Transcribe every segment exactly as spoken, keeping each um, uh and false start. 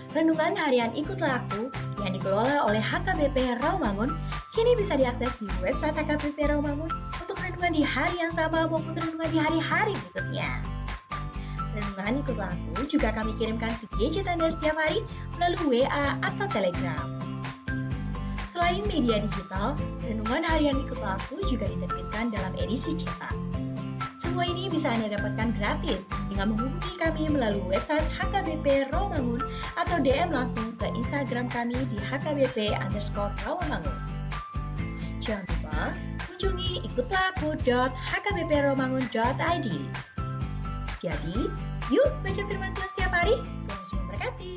Renungan harian Ikutlah Aku yang dikelola oleh H K B P Rawamangun kini bisa diakses di website H K B P Rawamangun untuk renungan di hari yang sama maupun renungan di hari-hari berikutnya. Renungan Ikutlah Aku juga kami kirimkan ke gadget Anda setiap hari melalui W A atau Telegram. Selain media digital, renungan harian Ikutlah Aku juga diterbitkan dalam edisi cetak. Semua ini bisa Anda dapatkan gratis dengan menghubungi kami melalui website H K B P Rawamangun atau D M langsung ke Instagram kami di H K B P underscore Rawamangun. Jangan lupa kunjungi ikutlah aku dot H K B P rawamangun dot I D. Jadi, yuk baca firman Tuhan setiap hari. Tuhan Yesus memberkati.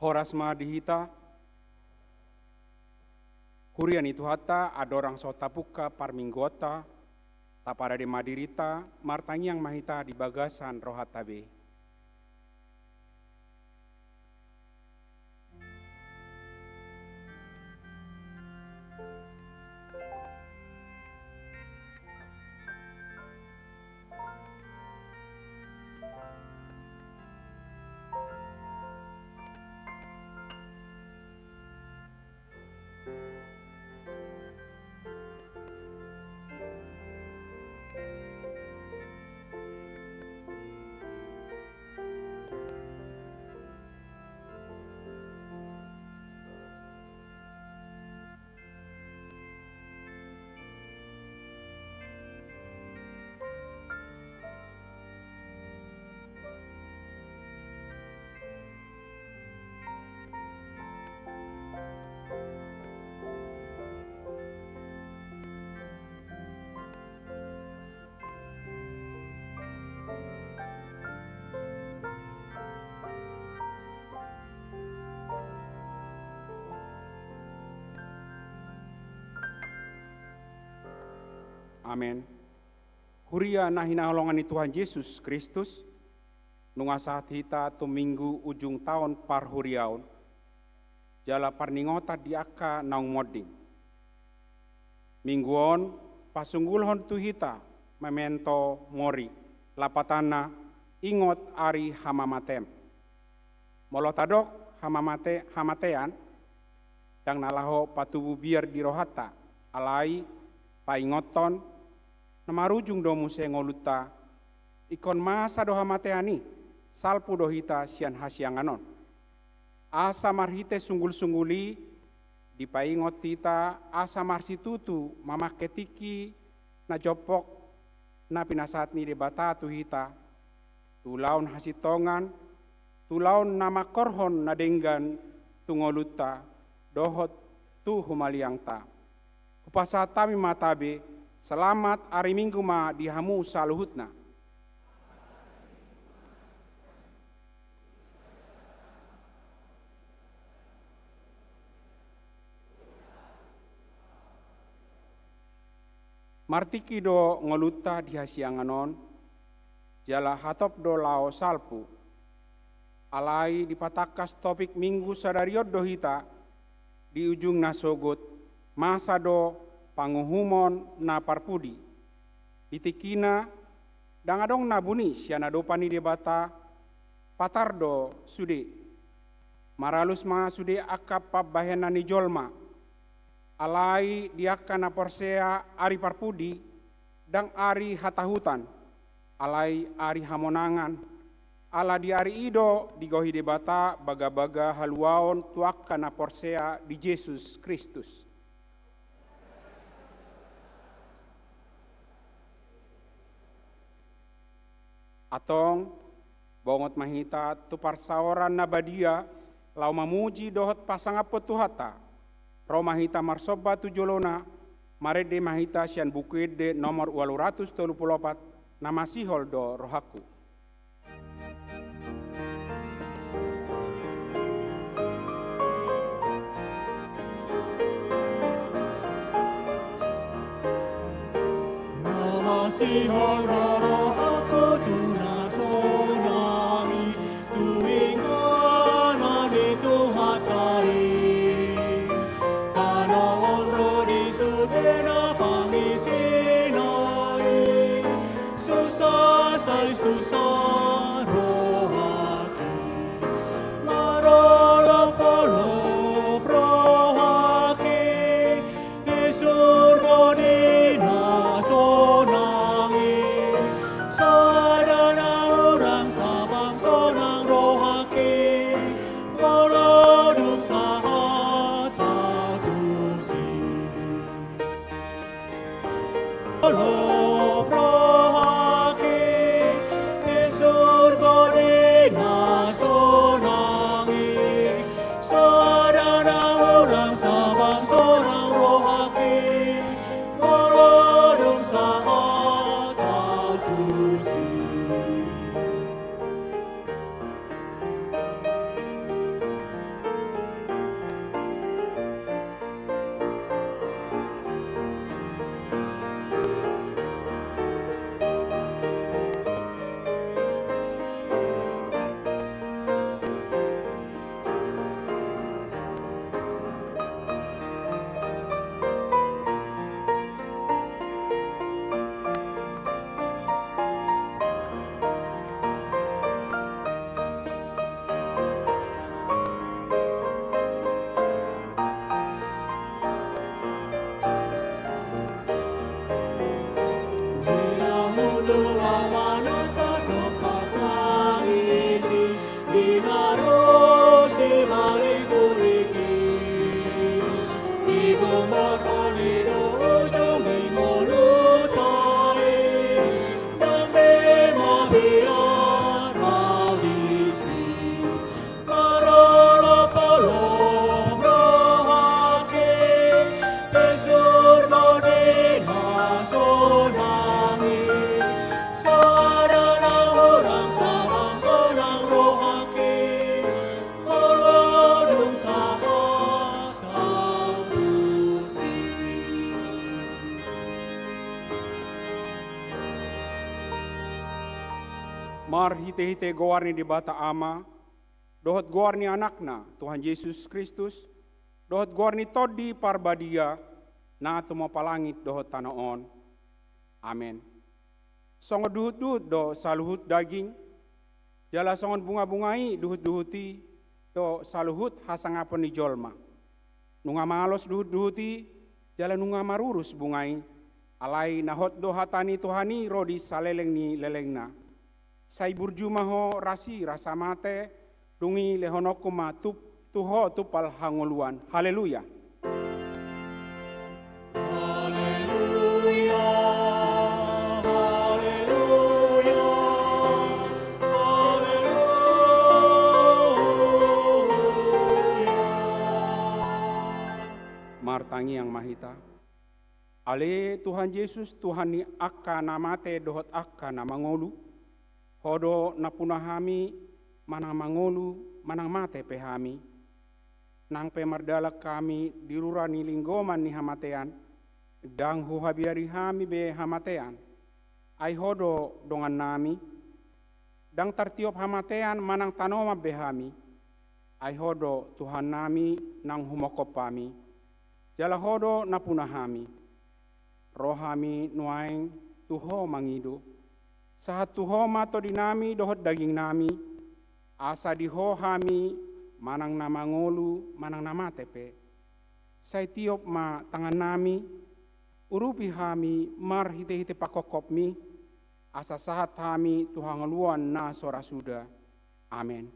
Horas ma di hita, huria ni Tuhanta, andorang so tapungka parmingguonta, taparade ma dirinta, martangiang ma hita di bagasan rohanta be. Amen. Huria na hinaholongan ni Tuhan Jesus Kristus, nunga sahat hita tu minggu ujung taon parhuriaon, jala parningotan di angka naung monding. Minggu on pasunggulhon tu hita memento mori, lapatanna ingot ari hamamatem. Molo tadok hamamate-, hamatean, ndang na laho patubu biar di rohanta, alai paingothon na marujung do muse ngolunta, ingkon masa do hamatean i, salpu do hita sian hasiangan on. Asa marhite sunggul-sunggul i, dipaingot hita asa marsitutu mamangke tingki na jompok na pinasahat ni Debata tu hita, tu ulaon hasintongan, tu ulaon na mangkorhon na denggan tu ngolunta, dohot tu humaliangta. Hupasahat hami ma tabe, selamat ari Minggu ma di hamu saluhutna. Martingki do ngolunta di hasiangan on, jala hatop do laho salpu. Alai dipatangkas topik Minggu sadari on do hita, di ujungna sogot, masa do panguhumon na parpudi. Di tingkina, ndang adong na buni sian adopan ni Debata, patar do sude. Maralus ma sude angka pambahenan ni jolma. Alai di angka na porsea ari parpudi, ndang ari hatahutan, alai ari hamonangan. Ala di ari i do digohi Debata bagabaga haluaon tu angka na porsea di Jesus Kristus. Antong, bongot ma hita tu parsaoran na badia, laho mamuji dohot pasangaphon Tuhanta. Ro ma hita marsomba tu jolona, marende ma hita sian Buku Ende nomor ualu ratus tolu pulu opat, na masihol do rohangku. Na masihol do rohangku tu na sonang i, tu inganan ni Tuhanta i. Tano on ro di sude na pangisina i, susa sai susa rohangki. Marolopolop rohangki di surgo di na sonang i. Sada na hurang sabang sonang rohangki, molo dung sahat ahu tusi. Holop rohangki di surgo di na sonang i, sada na hurang sabang sonang rohangki, molo dung sahat ahu tusi. Marhite-hite goar ni Debata Ama, dohot goar ni Anakna, Tuhan Jesus Kristus, dohot goar ni Tondi Parbadia, na tumompa langit dohot tano on. Amen. Songon duhut-duhut do saluhut daging, jala songon bunga-bunga i duhut-duhut i do saluhut hasangapon ni jolma. Nunga malos duhut-duhut i, jala nunga marurus bunga i, alai na hot do hata ni Tuhan i ro di saleleng ni lelengna. Sai burju ma ho rasi rasa mate, dung i lehononku ma tu, tu ho tumpal hangoluan. Haleluya. Haleluya, haleluya, haleluya. Martangiang ma hita. Ale Tuhan Jesus, Tuhan ni angka na mate dohot angka na mangolu, Ho do nampuna hami, manang mangolu, manang mate pe hami. Nang pe mardalan hami di rura ni linggoman ni hamatean, ndang huhabiari hami be hamatean. Ai Ho do dongannami, ndang tartiop hamatean manang tanoman be hami. Ai Ho do Tuhannami naung humongkop hami, jala Ho do nampuna hami. Ro hami nuaeng tu Ho mangido. Sahat tu Ho ma tondinami dohot dagingnami, asa di Ho hami manang na mangolu manang na mate pe. Sai tiop ma tangannami, urupi hami marhite-hite pangkopkopmi, asa sahat hami tu hangoluan na so ra suda. Amen.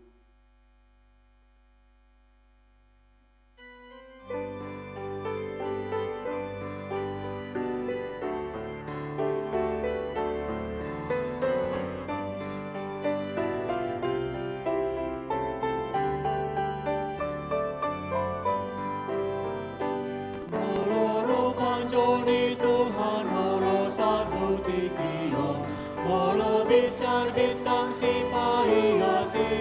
Molo ro panjou ni Tuhan, molo salpu tingki on, molo binsar bintang sipaiasi,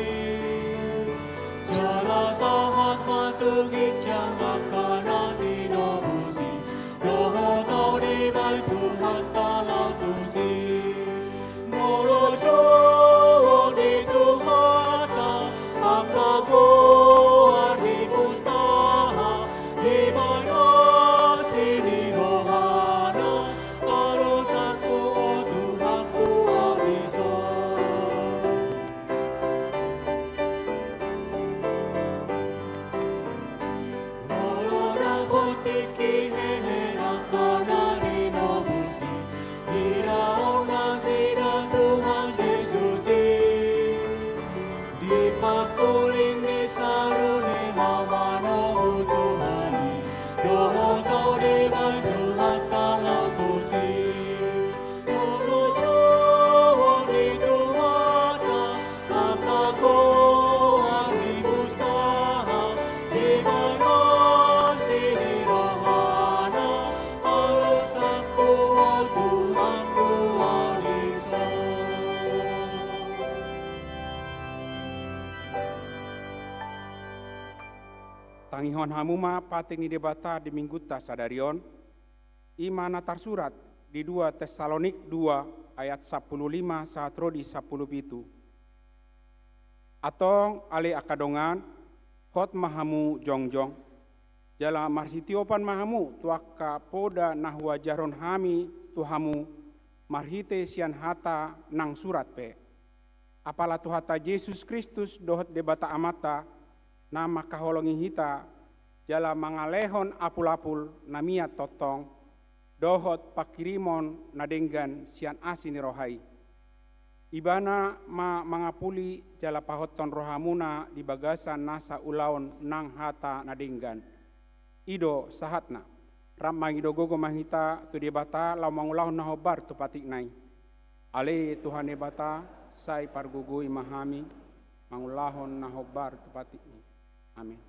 jala sahat ma tu ginjang angka na tinobus i, dohot tau dibahen Tuhanta laho tusi. Molo jouon di Tuhanta angka goar ni pustaha, dibahen asi ni rohana, alosanku, o Tuhanku, on do i. Molo dapot tingki hehe angka na tinobus i, idaon nasida Tuhan Jesus i. Di pangkuling ni saru ni na manogu Tuhan i, dohot tau dibahen Tuhanta laho tusi. Molo jouon di Tuhanta angka goar ni pustaha, dibahen asi ni rohana, alosanku, o Tuhanku, on do i. Tangihon hamu ma patik ni Debata di Minggunta sadari on, i ma na tarsurat di dua Tessalonik dua ayat sampulu lima sahat ro di sampulu pitu. Antong ale angka dongan, hot ma hamu jongjong, jala marsitiopan ma hamu tu angka poda na huajarhon hami tu hamu marhite sian hata naung surat pe. Apala Tuhanta Jesus Kristus dohot Debata Amanta, na mangkaholongi hita, jala mangalehon apul-apul na mian tongtong, dohot pangkirimon na denggan sian asi ni roha i. Ibana ma mangapuli jala pahothon rohamuna di bagasan nasa ulaon nang hata na denggan. I do sahatna. Rap mangido gogo ma hita tu Debata laho mangulahon na hombar tu patikna i. Ale Tuhan Debata, sai pargogoi ma hami mangulahon na hombar tu patikmi. Amen.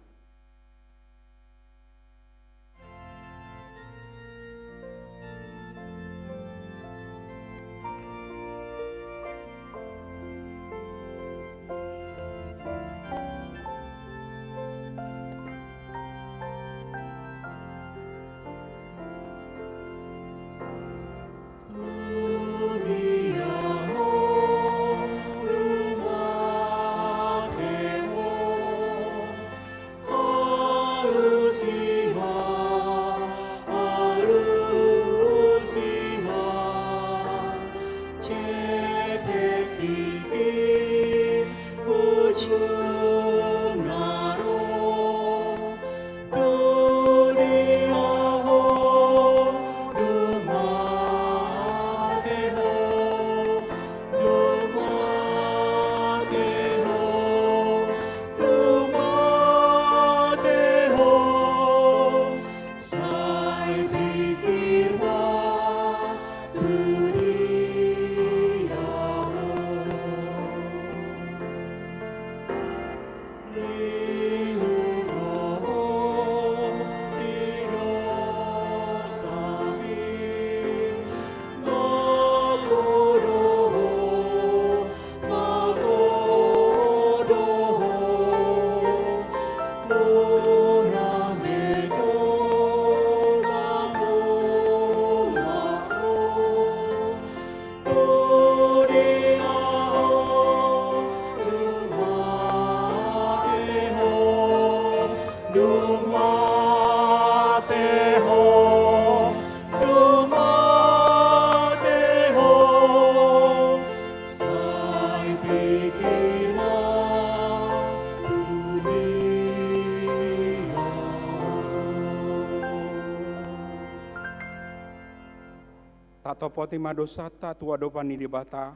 Tatopoti ma dosanta tu adopan ni Debata,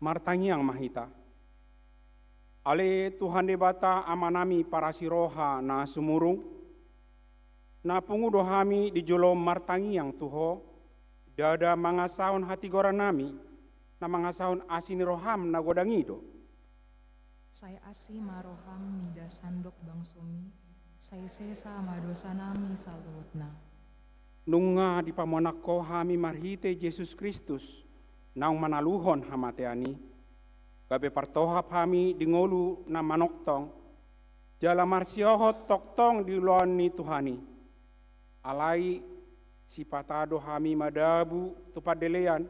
martangiang ma hita. Ale Tuhan Debata Amanami parasi roha na sumurung, na pungu do hami di jolom martangiang tu Ho, ndada mangasahon hatigorannami, na mangasahon asi ni roham na godang i do. Sai asi ma roham mida sandok bangsomi, sai sesa ma dosanami saluhutna. Nunga dipamonang Ho hami marhite Jesus Kristus, naung manaluhon hamatean i, gabe partohap hami di ngolu na manongtong, jala marsihohot tongtong di ulaon ni Tuhan i. Alai sipata do hami madabu tu pandelean,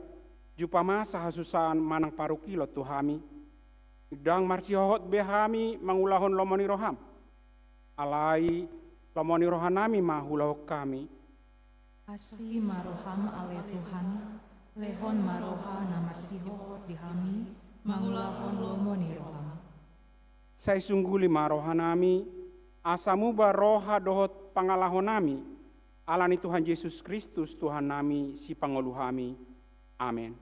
jumpang masa hasusaan manang parungkilon tu hami. Ndang marsihohot be hami mangulahon lomo ni roham. Alai lomo ni rohanami ma huulahon hami. Asi ma roham ale Tuhan, lehon ma roha na marsihohot di hami mangulahon lomo ni roham. Sai sungguli ma rohanami, asa muba roha dohot pangalahonami, ala ni Tuhan Jesus Kristus Tuhannami sipangolu hami. Amen.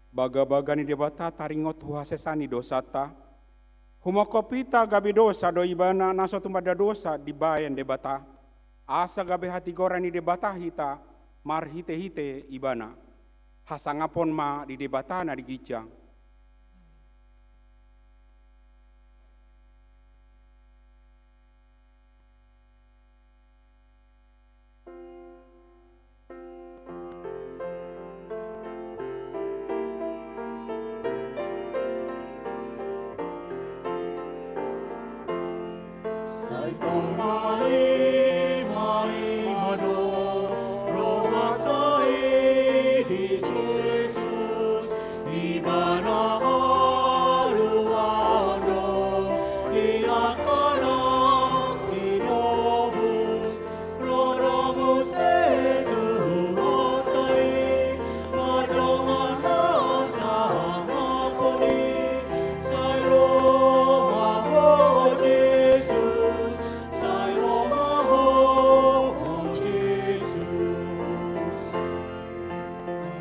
Bagabaga ni Debata taringot tu hasesaan ni dosanta, humongkop hita gabe dosa do Ibana na so tumanda dosa dibaen Debata, asa gabe hatigoran ni Debata hita marhitehite Ibana. Hasangapon ma di Debata na di ginjang. Sai tarima-rima do rohanta i di Jesus, Ibana haluaon do di angka na tinobus. Ro do muse tu huta i mardongan hasangapon i. Sai ro ma Ho Jesus, sai ro ma Ho Jesus.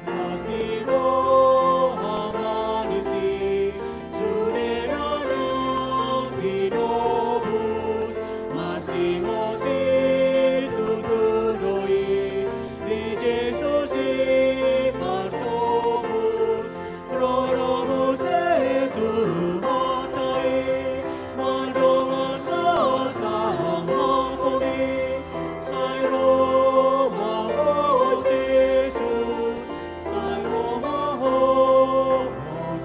Pasti roha ma disi sude na naung tinobus, masihol situtu do i di Jesus i martobus. Ro do muse tu huta i mardongan hasangapon i. Sai ro ma Ho Jesus, sai ro ma Ho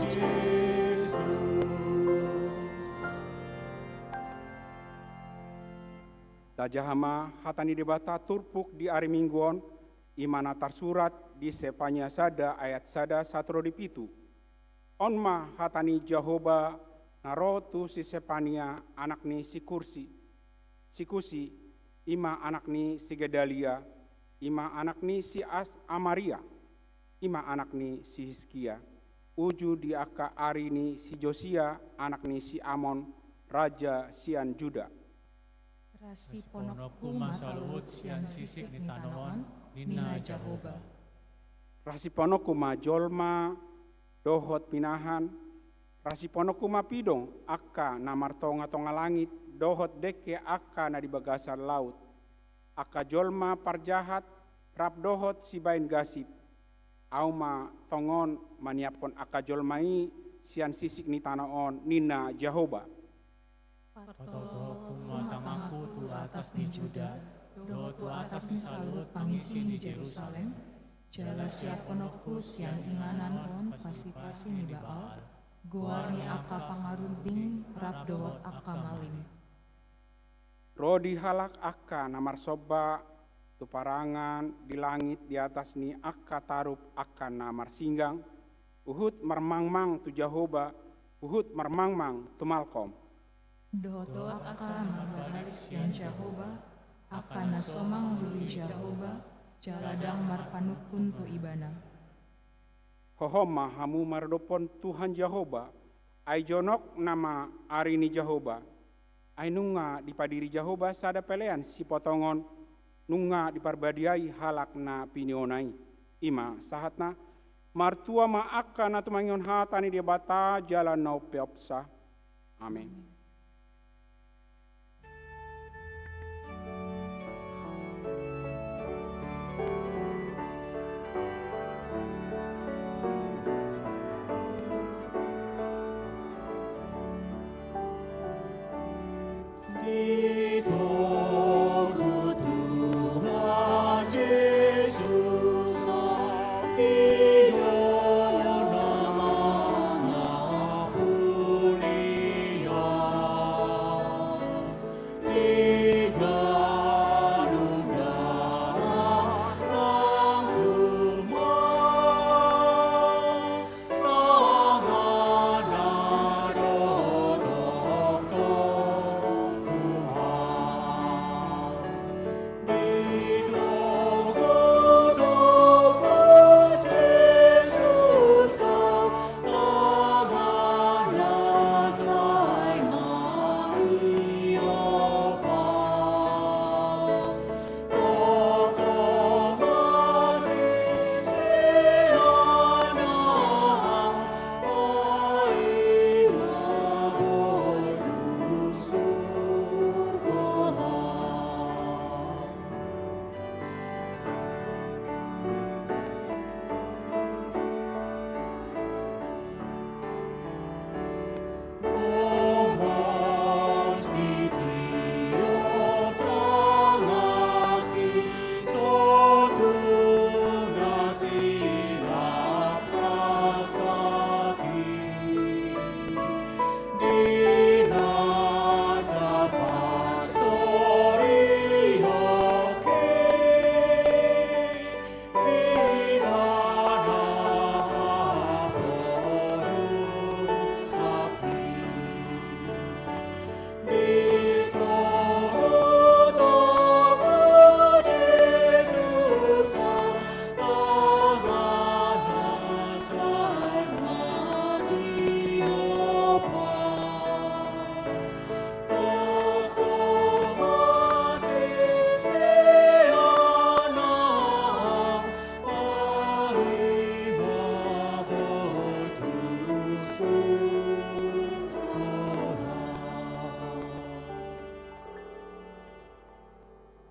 Jesus. Tajaha ma hata ni Debata turpuk di ari Minggu on, i ma na tarsurat di Sefania sada ayat sada sahat ro di pitu. On ma hata ni Jahowa na ro tu si Sefania anak ni si Kursi, si Kusi, i ma anak ni si Gedalia, i ma anak ni si As-, Amaria, i ma anak ni si Hiskia, uju di angka ari ni si Josia anak ni si Amon, raja sian Juda. Rasipononku ma saluhut sian sisik ni tano on, ninna Jahowa. Rasipononku ma jolma dohot pinahan, Rasipononku ma pidong angka na martongatonga langit dohot dengke angka na di bagasan laut, angka jolma parjahat rap dohot sibaen gasip. Ahu ma tongon maniaphon angka jolma i sian sisik ni tano on, ninna Jahowa. Patotohonku ma tanganku tu atas ni Juda, dohot tu atas ni saluhut pangisi ni Jerusalem, jala siaphononku sian inganan on pasipasi ni Baal, goar ni angka pangarunding rap dohot angka malim. Ro di halak angka na marsomba tu parangan di langit di atas ni angka tarup angka na marsinggang, huhut marmangmang tu Jahowa, huhut marmangmang tu Malkom. Dohot angka na marbalik sian Jahowa, angka na so mangoloi Jahowa, jala ndang marpanungkun tu Ibana. Hohom ma hamu maradophon Tuhan Jahowa, ai jonok nama ari ni Jahowa. Ai nunga dipadiri Jahowa sada pelean sipotongon, nunga diparbadiai halak na piniona i. I ma sahatna. Martua ma angka na tumangihon hata ni Debata jala na umpeopsa. Amen.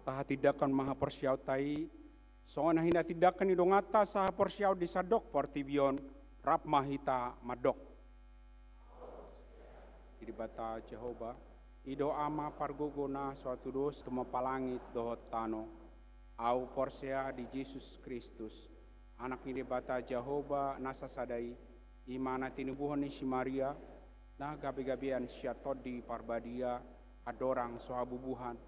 Tahatindangkon ma haporseaonta i, songon na hinatindangkon ni donganta sahaporseaon di sandok portibi on, rap ma hita mandok. Di Debata Jahowa, i do Ama pargogo na so hatudos tumompa langit dohot tano. Ahu porsea di Jesus Kristus, Anak ni Debata Jahowa na sasada i, i ma na tinubuhon ni si Maria, na gabegabean sian Tondi Parbadia, andorang so habubuhan.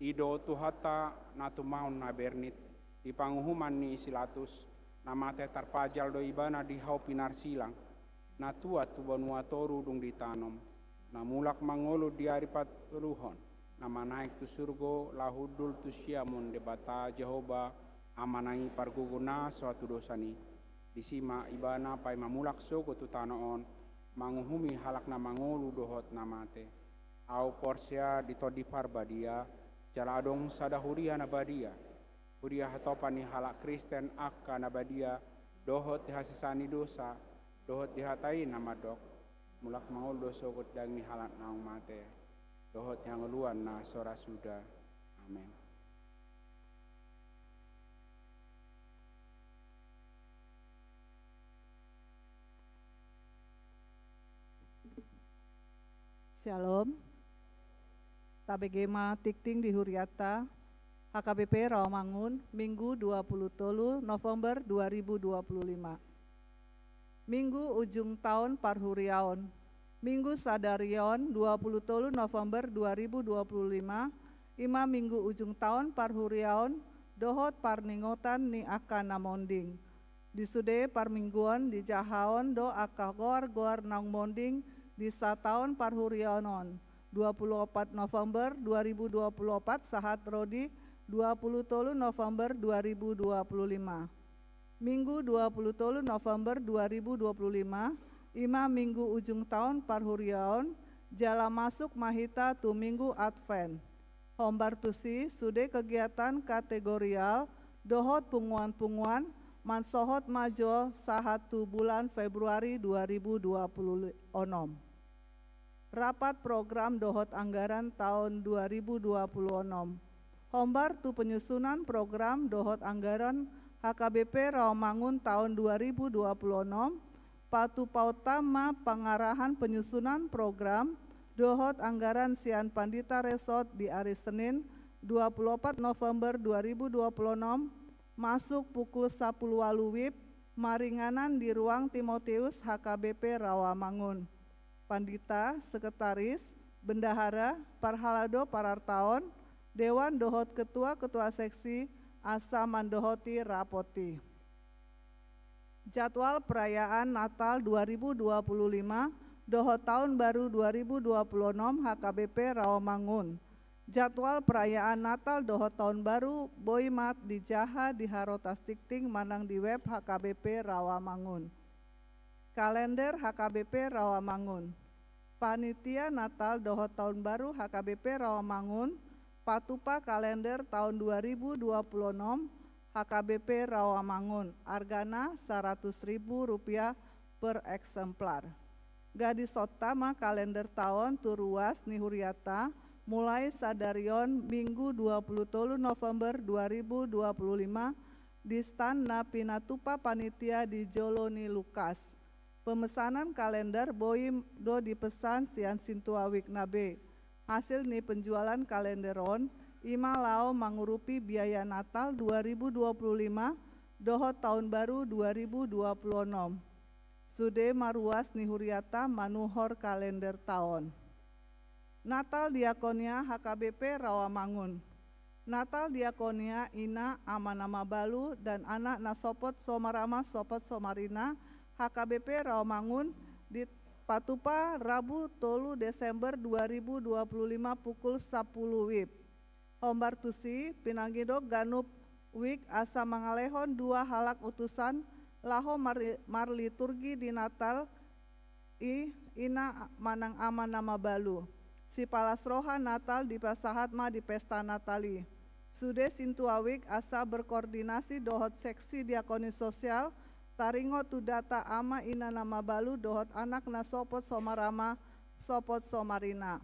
I do Tuhanta na tumaon na bernit, di panguhuman ni si Latus, na mate tarpajal do ibana di hau pinarsilang, na tuat tu banua toru dung ditanom, na mulak mangolu di ari patoluhon, na manaek tu surgo laho hundul tu siamun Debata Jahowa, Amana i pargogo na so hatudosan i. Disi ma ibana paima mulak sogot tu tano on, manguhumi halak na mangolu dohot na mate. Ahu porsea di Tondi Parbadia, jala adong sada huria na badia. Huria hatopan ni halak Kristen angka na badia, dohot di hasesaan ni dosa, dohot di hata i na mandok: Mulak mangolu do sogot daging ni halak naung mate, dohot hangoluan na so ra suda. Amen. Syalom. Tabege ma tingting di hurianta, H K B P Rawamangun, Minggu dua puluh tolu November dua ribu dua puluh lima. Minggu ujung taon parhuriaon. Minggu sadarion dua puluh tolu November dua ribu dua puluh lima, i ma minggu ujung taon parhuriaon dohot parningotan ni angka na monding. Di sude parmingguon dijahahon do angka goar-goar naung monding di sataon parhuriaon on, dua puluh opat November dua ribu dua puluh opat sahat ro di dua puluh tolu November dua ribu dua puluh lima. Minggu dua puluh tolu November dua ribu dua puluh lima, i ma minggu ujung taon parhuriaon, jala masuk ma hita tu minggu Advent. Hombar tusi, sude kegiatan kategorial dohot punguan-punguan mansohot ma jo sahat tu bulan Februari dua ribu dua puluh onom. Rapat program dohot anggaran taon dua ribu dua puluh onom. Hombar tu penyusunan program dohot anggaran H K B P Rawamangun taon dua ribu dua puluh onom, patupaonta ma pangarahan penyusunan program dohot anggaran sian Pandita Resort di ari Senin dua puluh opat November dua ribu dua puluh onom, masuk pukul sapuluh ualu wib, maringanan di ruang Timotius H K B P Rawamangun. Pandita, sekretaris, bendahara, parhalado parartaon, dewan dohot ketua-ketua seksi, asa mandohoti rapot i. Jadwal perayaan Natal dua ribu dua puluh lima dohot Taon Baru dua ribu dua puluh onom H K B P Rawamangun. Jadwal perayaan Natal dohot Taon Baru boi ma dijaha di Harotas Tingting manang di web H K B P Rawamangun. Kalender H K B P Rawamangun. Panitia Natal dohot Taon Baru H K B P Rawamangun, patupa kalender taon dua ribu dua puluh onom, H K B P Rawamangun, argana saratus ribu rupiah per eksemplar. Gadisonta ma kalender taon tu ruas ni hurianta, mulai sadarion Minggu dua puluh tolu November dua ribu dua puluh lima, di stan na pinatupa panitia di jolo ni Lukas. Pemesanan kalender boi do dipesan sian sintua wikna be. Hasil ni penjualan kalender on, i ma laho mangurupi biaya Natal dua ribu dua puluh lima dohot Taon Baru dua ribu dua puluh onom. Sude ma ruas ni hurianta manuhor kalender taon. Natal Diakonia H K B P Rawamangun. Natal Diakonia ina, ama na mabalu, dan anak na sopot somarama sopot somarina H K B P Rawamangun dipatupa Rabu tolu Desember dua ribu dua puluh lima pukul sapuluh wib. Hombar tusi, pinangido ganup wik asa mangalehon dua halak utusan laho mar-, marliturgi di Natal i, ina manang ama na mabalu. Sipalas roha Natal dipasahat ma di pesta Natal i. Sude sintua wik asa berkoordinasi dohot seksi diakoni sosial, taringot tu data ama ina na mabalu dohot anak na sopot somarama sopot somarina.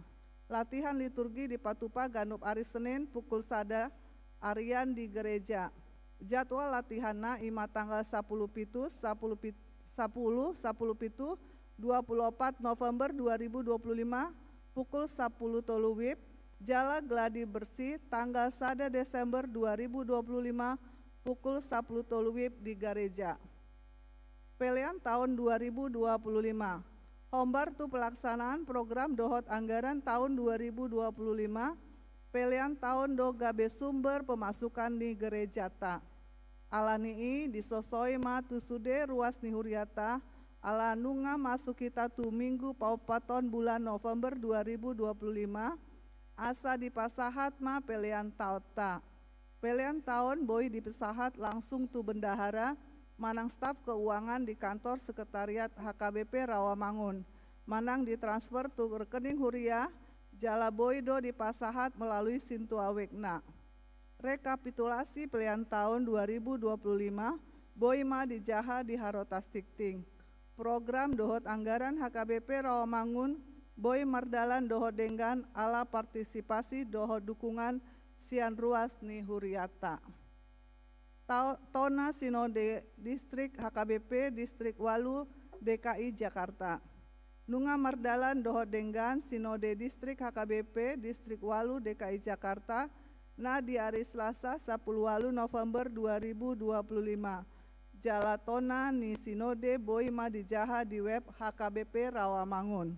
Latihan liturgi dipatupa ganup ari Senin pukul sada arian di gereja. Jadwal latihanna i ma tanggal sapuluh pitu, sapuluh pit-, sapuluh, sapuluh pitu, dua puluh opat November dua ribu dua puluh lima, pukul sapuluh tolu wib, jala gladi bersih tanggal sada Desember dua ribu dua puluh lima, pukul sapuluh tolu wib di gareja. Pelean taon dua ribu dua puluh lima. Hombar tu pelaksanaan program dohot anggaran taon dua ribu dua puluh lima, pelean taon do gabe sumber pemasukan ni gerejata. Ala ni i, disosoi ma tu sude ruas ni huriata, ala nunga masuk hita tu minggu paopathon bulan November dua ribu dua puluh lima, asa dipasahat ma pelean taonta. Pelean taon boi dipasahat langsung tu bendahara manang staf keuangan di kantor sekretariat H K B P Rawamangun, manang ditransfer tu rekening huria, jala boi do dipasahat melalui sintua wikna. Rekapitulasi pelean taon dua ribu dua puluh lima boi ma dijaha di Harotas Tingting. Program dohot anggaran H K B P Rawamangun boi mardalan dohot denggan ala partisipasi dohot dukungan sian ruas ni huriata. Tao-, tona Sinode Distrik H K B P Distrik ualu D K I Jakarta. Nunga mardalan dohot denggan Sinode Distrik H K B P Distrik ualu D K I Jakarta na di ari Selasa sapuluh ualu November dua ribu dua puluh lima. Jala tona ni Sinode boi ma dijaha di web H K B P Rawamangun.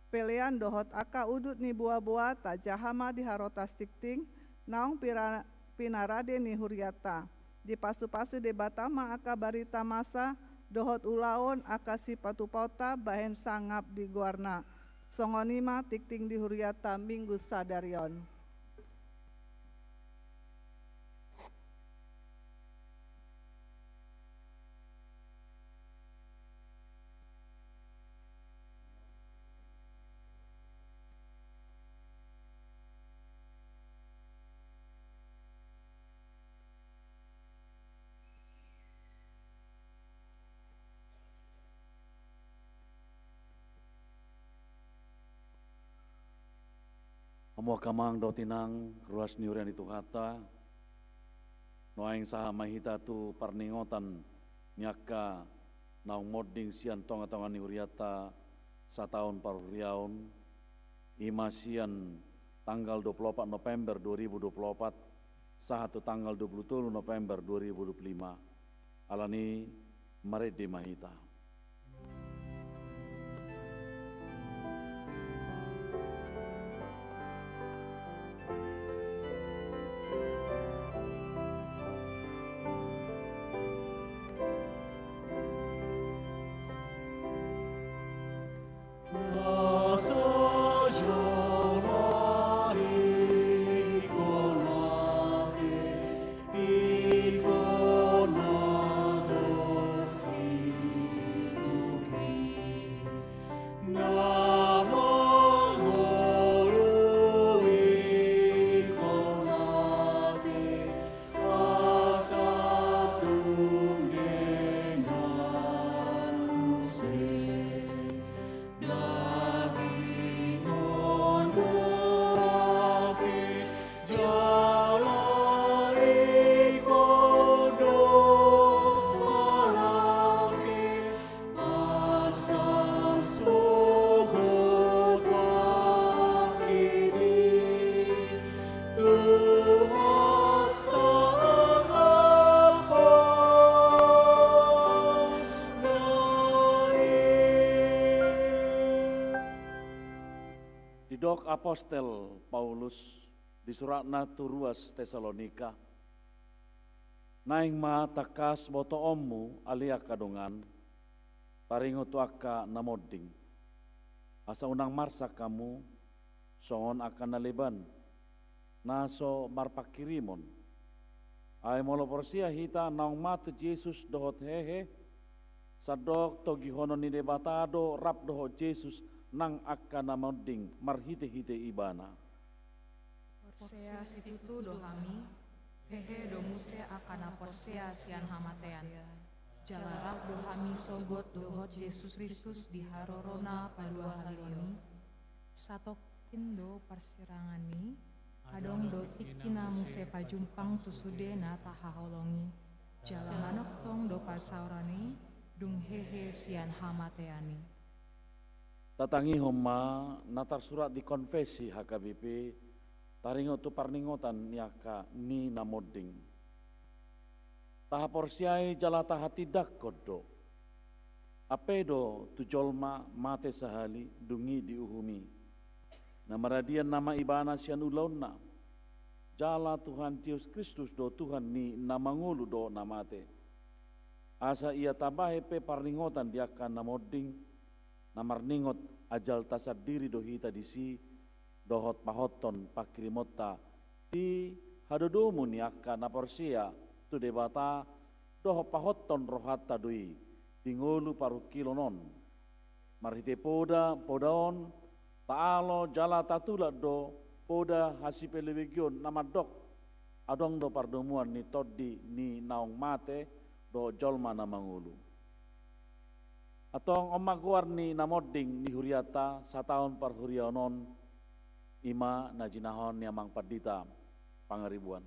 Pelean dohot angka udut ni boaboa tajaha ma di harotas tingting naung pira-, pinarade ni huriata. Dipasupasu Debata ma angka barita masa dohot ulaon angka sipatupaonta bahen sangap di goarna. Songon i ma tingting di huriata Minggu sadari on. Hamu angka amang dohot inang, ruas ni huria ni Tuhanta, nuaeng sahat ma hita tu parningotan ni angka naung monding sian tongatonga ni huriata sataon parhuriaon, i ma sian tanggal dua puluh opat November dua ribu dua puluh opat sahat tu tanggal dua puluh tolu November dua ribu dua puluh lima. Alani, marende ma hita. Didok apostel Paulus di suratna tu ruas Tesalonika, naeng ma tangkas botoonmu ale angka dongan, taringot tu angka na monding, asa unang marsak hamu songon angka na leban, na so marpangkirimon. Ai molo porsea hita naung mate Jesus dohot hehe, sandok togihonon ni Debata do rap dohot Jesus nang angka na monding marhitehite Ibana. Porsea situtu do hami, hehe do muse angka na porsea sian hamatean. Jala rap do hami sogot dohot Jesus Kristus di harorona paduahalihon i. Satongkin do parsirangan i, adong do tingkina muse pajumpang tu sude na tahaholongi. Jala manongtong do parsaoran i, dung hehe sian hamatean i. Tatangihon ma na tarsurat di konfesi H K B P, taringot tu parningotan ni angka ni na monding. Tahaporseai jala tahatindangkon do. Ampe do tu jolma mate sahali dung i diuhumi. Na maradian nama ibana sian ulaonna. Jala Tuhan Jesus Kristus do Tuhan ni na mangolu dohot na mate. Asa ia tabahen pe parningotan di angka na monding, na marningot ajal tasandiri do hita disi, dohot pahothon pangkirimonta di hadodomu ni angka na porsea tu Debata, dohot pahothon rohanta do i di ngolu parungkilon on. Marhite poda, poda on, taalo jala tatulak do poda hasipelebegion na mandok, adong do pardomuan ni tondi ni naung mate dohot jolma na mangolu. Antong on ma goar ni na monding ni huriata sataon parhuriaon on, i ma na jinahon ni amang pandita Pangaribuan.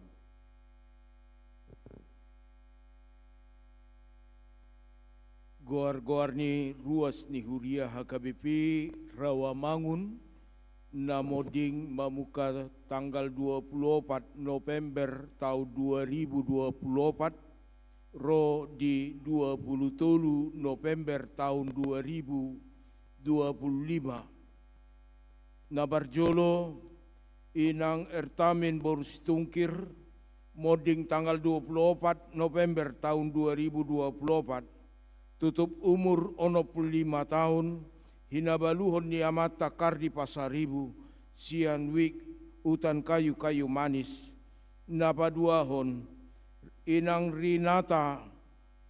Goar-goar ni ruas ni huria H K B P Rawamangun na monding mamungka tanggal dua puluh opat November taon dua ribu dua puluh opat ro di dua puluh tolu November taon dua ribu dua puluh lima. Na parjolo, Inang Ertamin boru Situngkir, monding tanggal dua puluh opat November taon dua ribu dua puluh opat, tutup umur onom puluh lima taon, hinabaluhon ni amanta Kardi Pasaribu, sian Wik Utan Kayu Kayu Manis. Na paduahon, Inang Rinata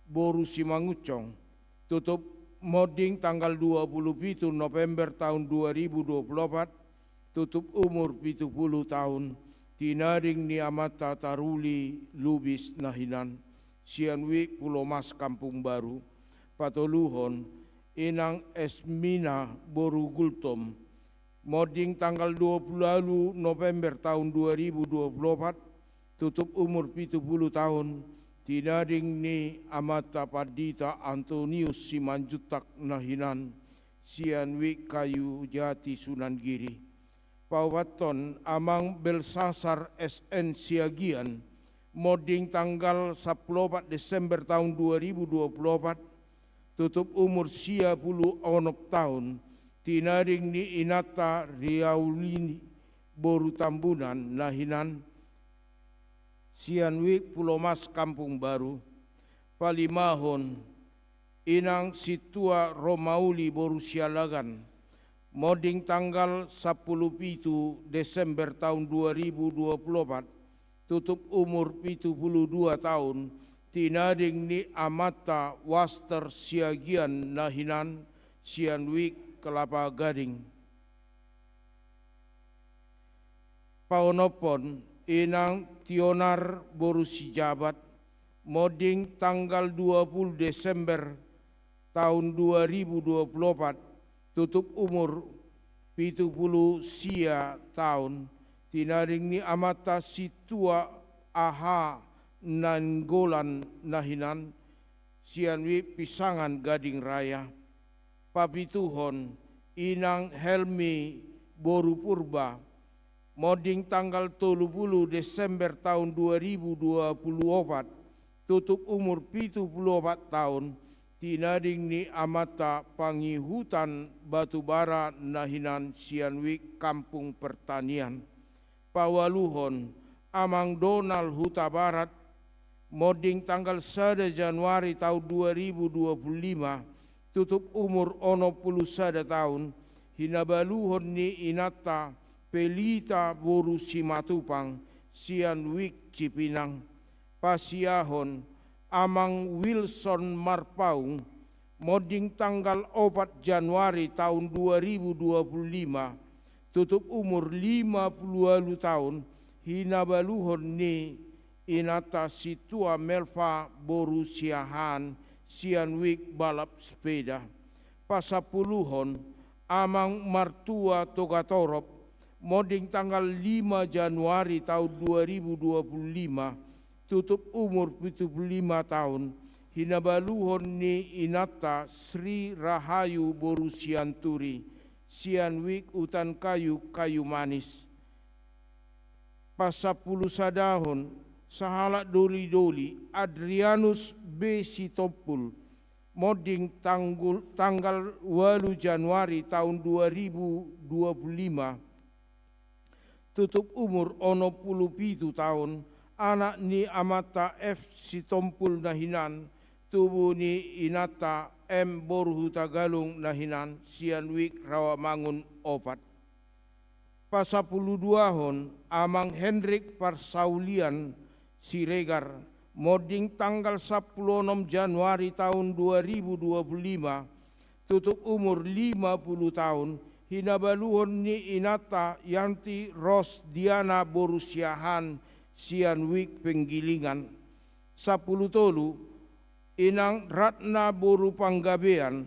boru Simangunsong, tutup monding tanggal dua puluh pitu November taon dua ribu dua puluh opat, tutup umur pitu puluh taon, tinading ni amanta Taruli Lubis na hinan, sian Wik Pulomas Kampung Baru. Patoluhon, Inang Esmina boru Gultom, monding tanggal dua puluh ualu November taon dua ribu dua puluh opat, tutup umur pitu puluh taon, tinading ni amanta Pandita Antonius Simanjuntak na hinan, sian Wik Kayu Jati Sunan Giri. Paopathon, Amang Belsasar S N Siagian, monding tanggal sampulu opat Desember taon dua ribu dua puluh opat, tutup umur sia puluh onom taon, tinading ni inanta Riaulini boru Tambunan na hinan, sian Wik Pulomas Kampung Baru. Palimahon, Inang Sintua Romauli boru Sialagan, monding tanggal sampulu pitu Desember taon dua ribu dua puluh opat, tutup umur pitu puluh dua taon, tinading ni amanta Waster Siagian na hinan, sian Wik Kelapa Gading. Paonomhon, Inang Tionar boru Sijabat, monding tanggal dua puluh Desember taon dua ribu dua puluh opat, tutup umur pitu puluh sia taon, tinading ni amanta Sintua Aha Nainggolan na hinan, sian Wik Pisangan Gading Raya. Papituhon, Inang Helmi boru Purba, monding tanggal tolu puluh Desember taon dua ribu dua puluh opat, tutup umur pitu puluh opat taon, tinading ni amanta Pangihutan Batubara na hinan, sian Wik Kampung Pertanian. Paualuhon, Amang Donald Hutabarat, monding tanggal sada Januari taon dua ribu dua puluh lima, tutup umur onom puluh sada taon, hinabaluhon ni inanta Pelita boru Simatupang, sian Wik Cipinang. Pasiahon, Amang Wilson Marpaung, monding tanggal opat Januari taon dua ribu dua puluh lima, tutup umur lima puluh ualu taon, hinabaluhon ni inanta Sintua Melva boru Siahaan, sian Wik Balap Sepeda. Pasampuluhon, Amang Martua Togatorop, monding tanggal lima Januari taon dua ribu dua puluh lima, tutup umur pitu puluh lima taon, hinabaluhon ni inanta Sri Rahayu boru Sianturi, sian Wik Utan Kayu Kayu Manis. Pasampulu sadahon, sahalak doli-doli, Adrianus B Sitompul, monding tanggul, tanggal ualu Januari taon dua ribu dua puluh lima, tutup umur onom puluh pitu taon, anak ni amanta F Sitompul na hinan, tubu ni inanta M boru Hutagalung na hinan, sian Wik Rawamangun opat. Pasampulu duahon, Amang Henrik Parsaulian Siregar, monding tanggal sampulu onom Januari taon dua ribu dua puluh lima, tutup umur lima puluh taon, hinabaluhon ni inanta Yanti Ros Diana boru Siahaan, sian Wik Penggilingan. Sampulu tolu, Inang Ratna boru Panggabean,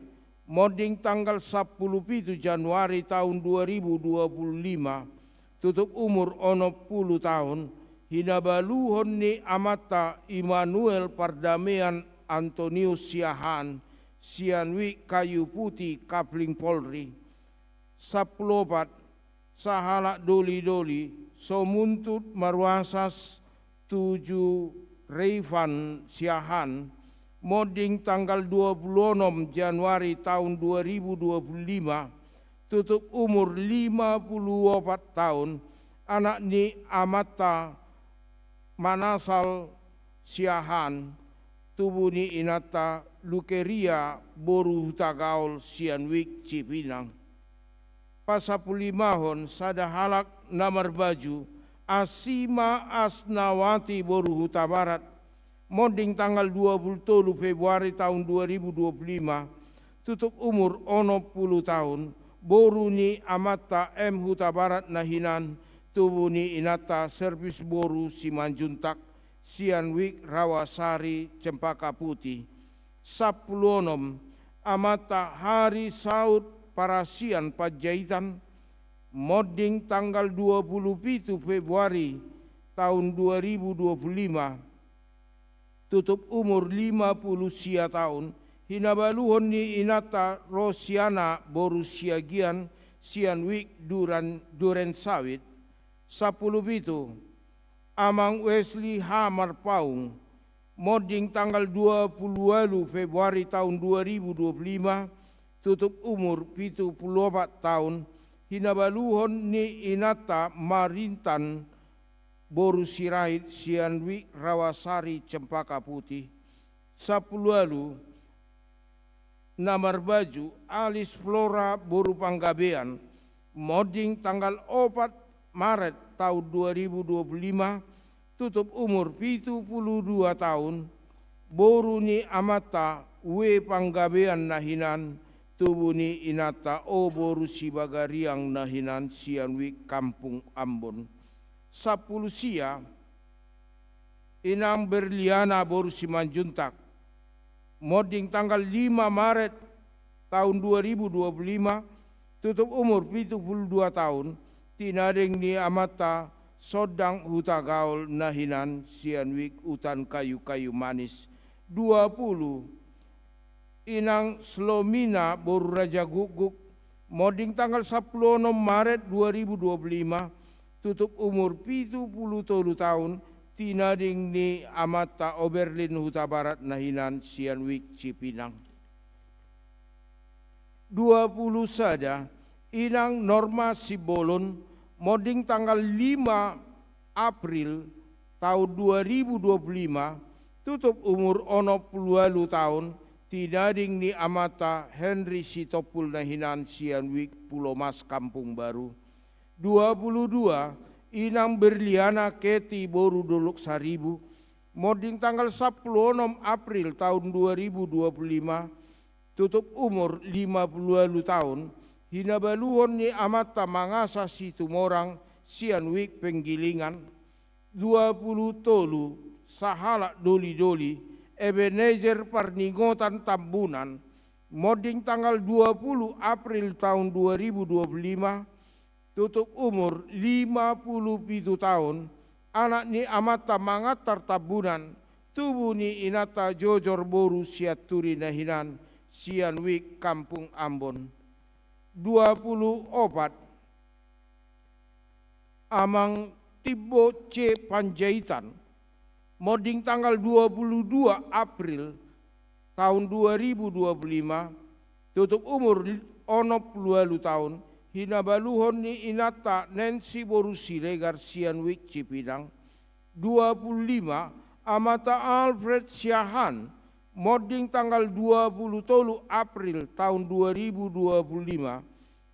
Monding tanggal sampulu pitu Januari taon dua ribu dua pulu lima, tutup umur onom pulu taon, hinabaluhon ni amanta Immanuel Pardamaian Antonius Siahaan, sian Wik Kayu Putih, Kapling Polri. Sampulu opat, sahalak doli-doli, Somuntut Maruasas Tuju Reifan Siahaan, monding tanggal dua pulu onom Januari taon dua ribu dua pulu lima, tutup umur lima pulu opat taon, anak ni amanta Manasal Siahaan, tubu ni inanta Lukeria boru Hutagaol, sian Wik Cipinang. Pasampulu limahon, sada halak na marbaju Asima Asnawati boru Hutabarat, monding tanggal dua pulu tolu Februari taon dua ribu dua pulu lima, tutup umur onom pulu taon, boru ni amanta M Hutabarat na hinan, tubu ni inanta Servis boru Simanjuntak, sian Wik Rawasari, Cempaka Putih. Sampulu onom, amanta Hari Saut Parasian Panjaitan, monding tanggal dua pulu pitu Februari taon dua ribu dua pulu lima, tutup umur lima pulu sia taon, hinabaluhon ni inanta Rosiana boru Siagian, sian Wik Duran, Duren Sawit. Sampulu pitu, amang Wesley H Marpaung, monding tanggal dua pulu ualu Februari taon dua ribu dua pulu lima, tutup umur pitu pulu opat taon, hinabaluhon ni inanta Marintan boru Sirait, sian Wik Rawasari, Cempaka Putih. Sampulu ualu, na marbaju Alis Flora boru Panggabean, monding tanggal opat Maret taon dua ribu dua pulu lima, tutup umur pitu pulu dua taon, boru ni amanta W Panggabean na hinan, tubu ni inanta O boru Sibagariang na hinan, sian Wik Kampung Ambon. Sampulu sia, inang Berliana boru Simanjuntak, monding tanggal lima Maret taon dua ribu dua pulu lima, tutup umur pitu pulu dua taon, tinading ni amanta Sondang Hutagaol na hinan, sian Wik Utan Kayu-kayu Manis. Dua pulu, inang Slomina boru Rajagukguk, monding tanggal sampulu onom Maret dua ribu dua pulu lima, tutup umur pitu pulu tolu taon, tinading ni amanta Oberlin Hutabarat na hinan, sian Wik Cipinang. Dua pulu sada, inang Norma Sibolon, monding tanggal lima April taon dua ribu dua pulu lima, tutup umur onom pulu ualu taon, tinading ni amanta Henry Sitompul na hinan, sian Wik Pulomas Kampung Baru. Dua pulu dua, inang Berliana Keti boru Dolok Saribu, monding tanggal sampulu onom April taon dua ribu dua pulu lima, tutup umur lima pulu ualu taon, hinabaluhon ni amanta Mangasa Situmorang, sian Wik Penggilingan. Dua pulu tolu, sahalak doli-doli, Ebenezer Parningotan Tambunan, monding tanggal dua pulu April taon dua ribu dua pulu lima, tutup umur lima pulu pitu taon, anak ni amanta Mangantar Tambunan, tubu ni inanta Jojor boru Sianturi na hinan, sian Wik Kampung Ambon. Dua pulu opat, amang Timbo C Panjaitan, monding tanggal dua pulu dua April taon dua ribu dua pulu lima, tutup umur onom pulu ualu taon, hinabaluhon ni inanta Nancy boru Siregar, sian Wik Cipinang. Dua pulu lima, amanta Alfred Siahaan, monding tanggal dua pulu tolu April taon dua ribu dua pulu lima,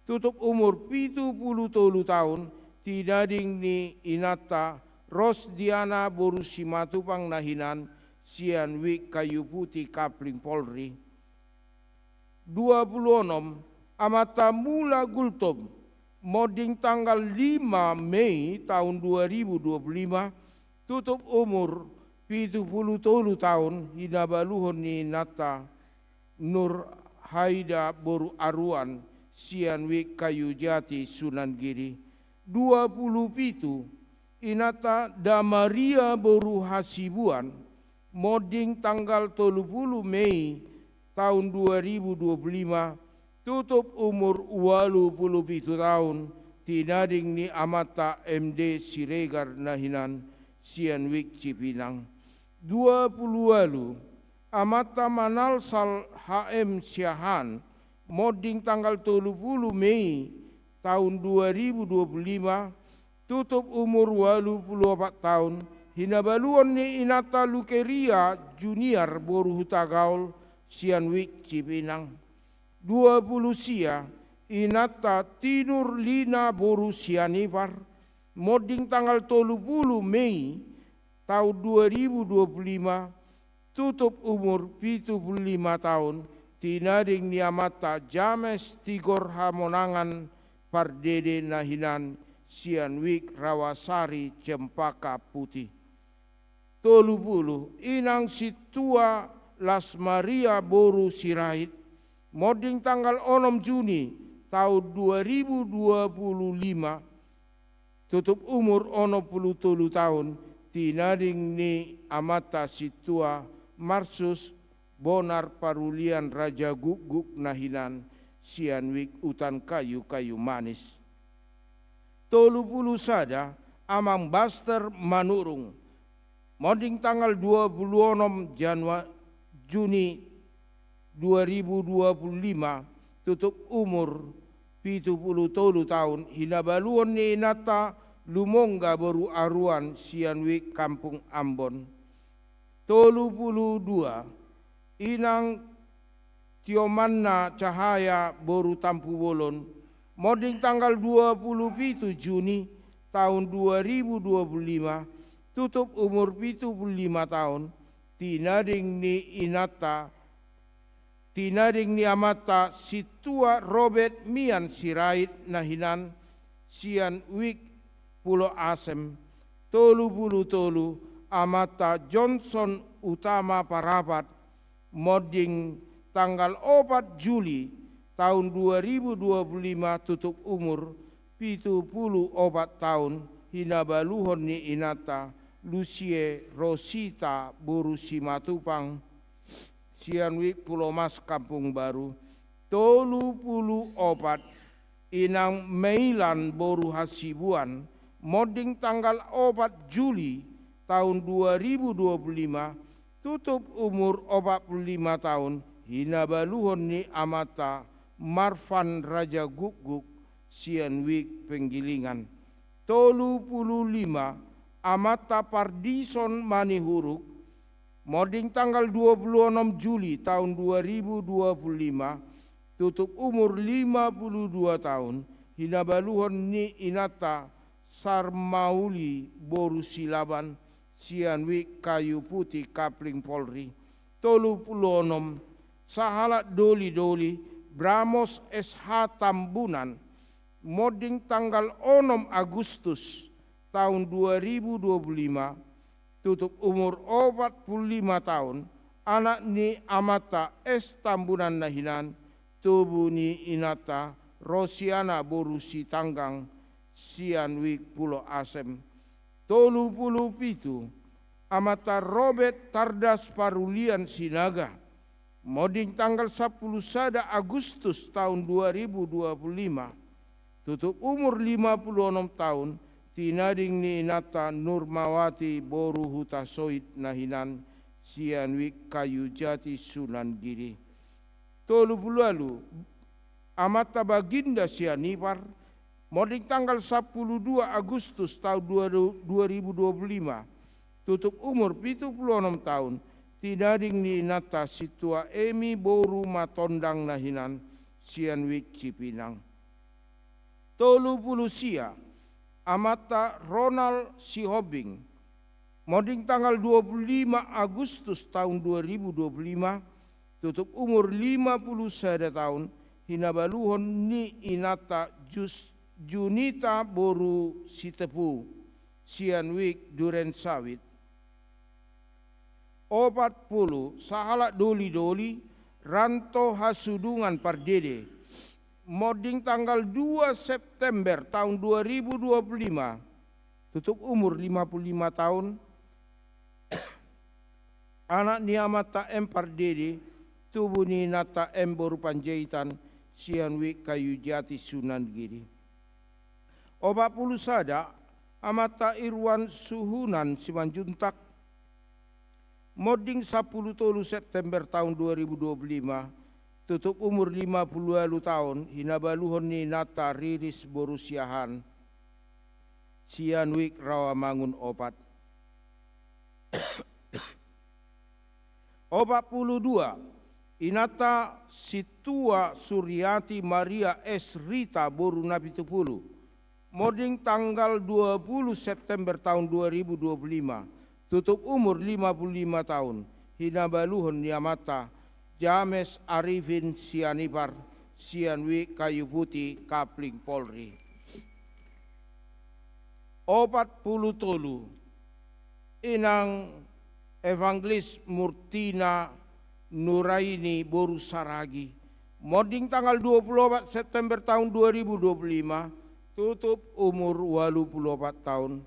tutup umur pitu pulu tolu taon, tinading ni inanta Rosdiana boru Simatupang na hinan, sian Wik Kayu Putih, Kapling Polri. Dua pulu onom, amanta Mula Gultom, monding tanggal lima Mei taon dua ribu dua pulu lima, tutup umur pitu pulu tolu taon, hinabaluhon ni inanta Nur Haida boru Aruan, sian Wik Kayu Jati Sunan Giri. Dua pulu pitu, inanta Damaria boru Hasibuan, monding tanggal tolu pulu Mei taon dua ribu dua pulu lima, tutup umur ualu pulu pitu taon, tinading ni amanta M D Siregar na hinan, sian Wik Cipinang. Dua pulu ualu, amanta Manalsal H M Siahaan, monding tanggal tolu pulu Mei taon dua ribu dua pulu lima, tutup umur ualu pulu opat taon, hinabaluhon ni inanta Lukeria Junior boru Hutagaol, sian Wik Cipinang. Dua pulu sia, inanta Tinur Lina boru Sianipar, monding tanggal tolu pulu Mei taon dua ribu dua pulu lima, tutup umur pitu pulu lima taon, tinading ni amanta James Tigor Hamonangan Pardede na hinan, sian Wik Rawasari Cempaka Putih. Tolu pulu, inang Sintua Las Maria boru Sirait, monding tanggal onom Juni taon dua ribu dua pulu lima, tutup umur onom pulu tolu taon, tinading ni amanta Sintua Marsus Bonar Parulian Raja Gukguk na hinan, sian Wik Utan Kayu Kayu Manis. Tolu pulu sada, amang Baster Manurung, monding tanggal dua pulu onom Janua-, Juni dua ribu dua pulu lima, tutup umur pitu pulu tolu taon, hinabaluhon ni inanta Lumongga boru Aruan, sian Wik Kampung Ambon. Tolu pulu dua, inang Tiomanna Cahaya boru Tampubolon, monding tanggal dua pulu pitu Juni taon dua ribu dua pulu lima, tutup umur pitu pulu lima taon, tinading ni inanta, tinading ni amanta Sintua Robert Mian Sirait na hinan, sian Wik Pulo Asem. Tolu pulu tolu, amanta Johnson Utama Parapat, monding tanggal opat Juli taon dua ribu dua pulu lima, tutup umur pitu pulu opat taon, hinabaluhon ni inanta Lucie Rosita boru Simatupang, sian Wik Pulo Mas Kampung Baru. Tolu pulu opat, inang Meilan boru Hasibuan, monding tanggal opat Juli taon dua ribu dua pulu lima, tutup umur opat pulu lima taon, hinabaluhon ni amanta Marvan Raja Gukguk, sian Wik Penggilingan. Tolu pulu lima, amanta Pardison Manihuruk, monding tanggal dua pulu onom Juli taon dua ribu dua pulu lima, tutup umur lima pulu dua taon, hinabaluhon ni inanta Sarmauli boru Silaban, sian Wik Kayu Putih Kapling Polri. Tolu pulu onom, sahalak doli-doli, Bramos S H Tambunan, monding tanggal onom Agustus taon dua ribu dua pulu lima, tutup umur opat pulu lima taon, anak ni amanta S Tambunan na hinan, tubu ni inanta Rosiana boru Sitanggang, sian Wik Pulo Asem. Tolu pulu pitu, amanta Robert Tardas Parulian Sinaga, monding tanggal sampulu sada Agustus taon dua ribu dua pulu lima, tutup umur lima pulu onom taon, tinading ni inanta Nurmawati boru Hutasoit na hinan, sian Wik Kayu Jati Sunan Giri. Tolu pulu ualu, amanta Baginda Sianipar, monding tanggal sampulu dua Agustus taon dua, dua ribu dua pulu lima, tutup umur pitu pulu onom taon, tinading ni inanta Sintua Emi boru Matondang na hinan, sian Wik Cipinang. Tolu pulu sia, amanta Ronald Sihombing, monding tanggal dua pulu lima Agustus taon dua ribu dua pulu lima, tutup umur lima pulu sada taon, hinabaluhon ni inanta Jus-, Junita boru Sitepu, sian Wik Duren Sawit. Opat pulu, sahalak doli-doli, Ranto Hasudungan Pardede, monding tanggal dua September tahun dua ribu dua puluh lima, tutup umur lima puluh lima tahun, anak ni amanta M Pardede, tubu ni inanta M boru Panjaitan, sian Wik Kayu Jati, Sunan Giri. Opat pulu sada, amanta Irwan Suhunan Simanjuntak, monding sampulu tolu September tahun dua ribu dua puluh lima, tutup umur lima pulu ualu tahun, hinabaluhon ni inanta Riris boru Siahaan, sian Wik Rawamangun opat. Opat pulu dua, inanta Situa Suriati Maria S Rita boru Napitupulu, monding tanggal dua pulu September tahun dua ribu dua puluh lima, tutup umur lima pulu lima tahun, hinabaluhon ni amanta James Arifin Sianipar, sian Wik Kayu Putih, Kapling Polri. Opat pulu tolu, inang Evangelis Murtina Nuraini boru Saragi, monding tanggal dua pulu opat September tahun dua ribu dua puluh lima, tutup umur ualu pulu opat tahun,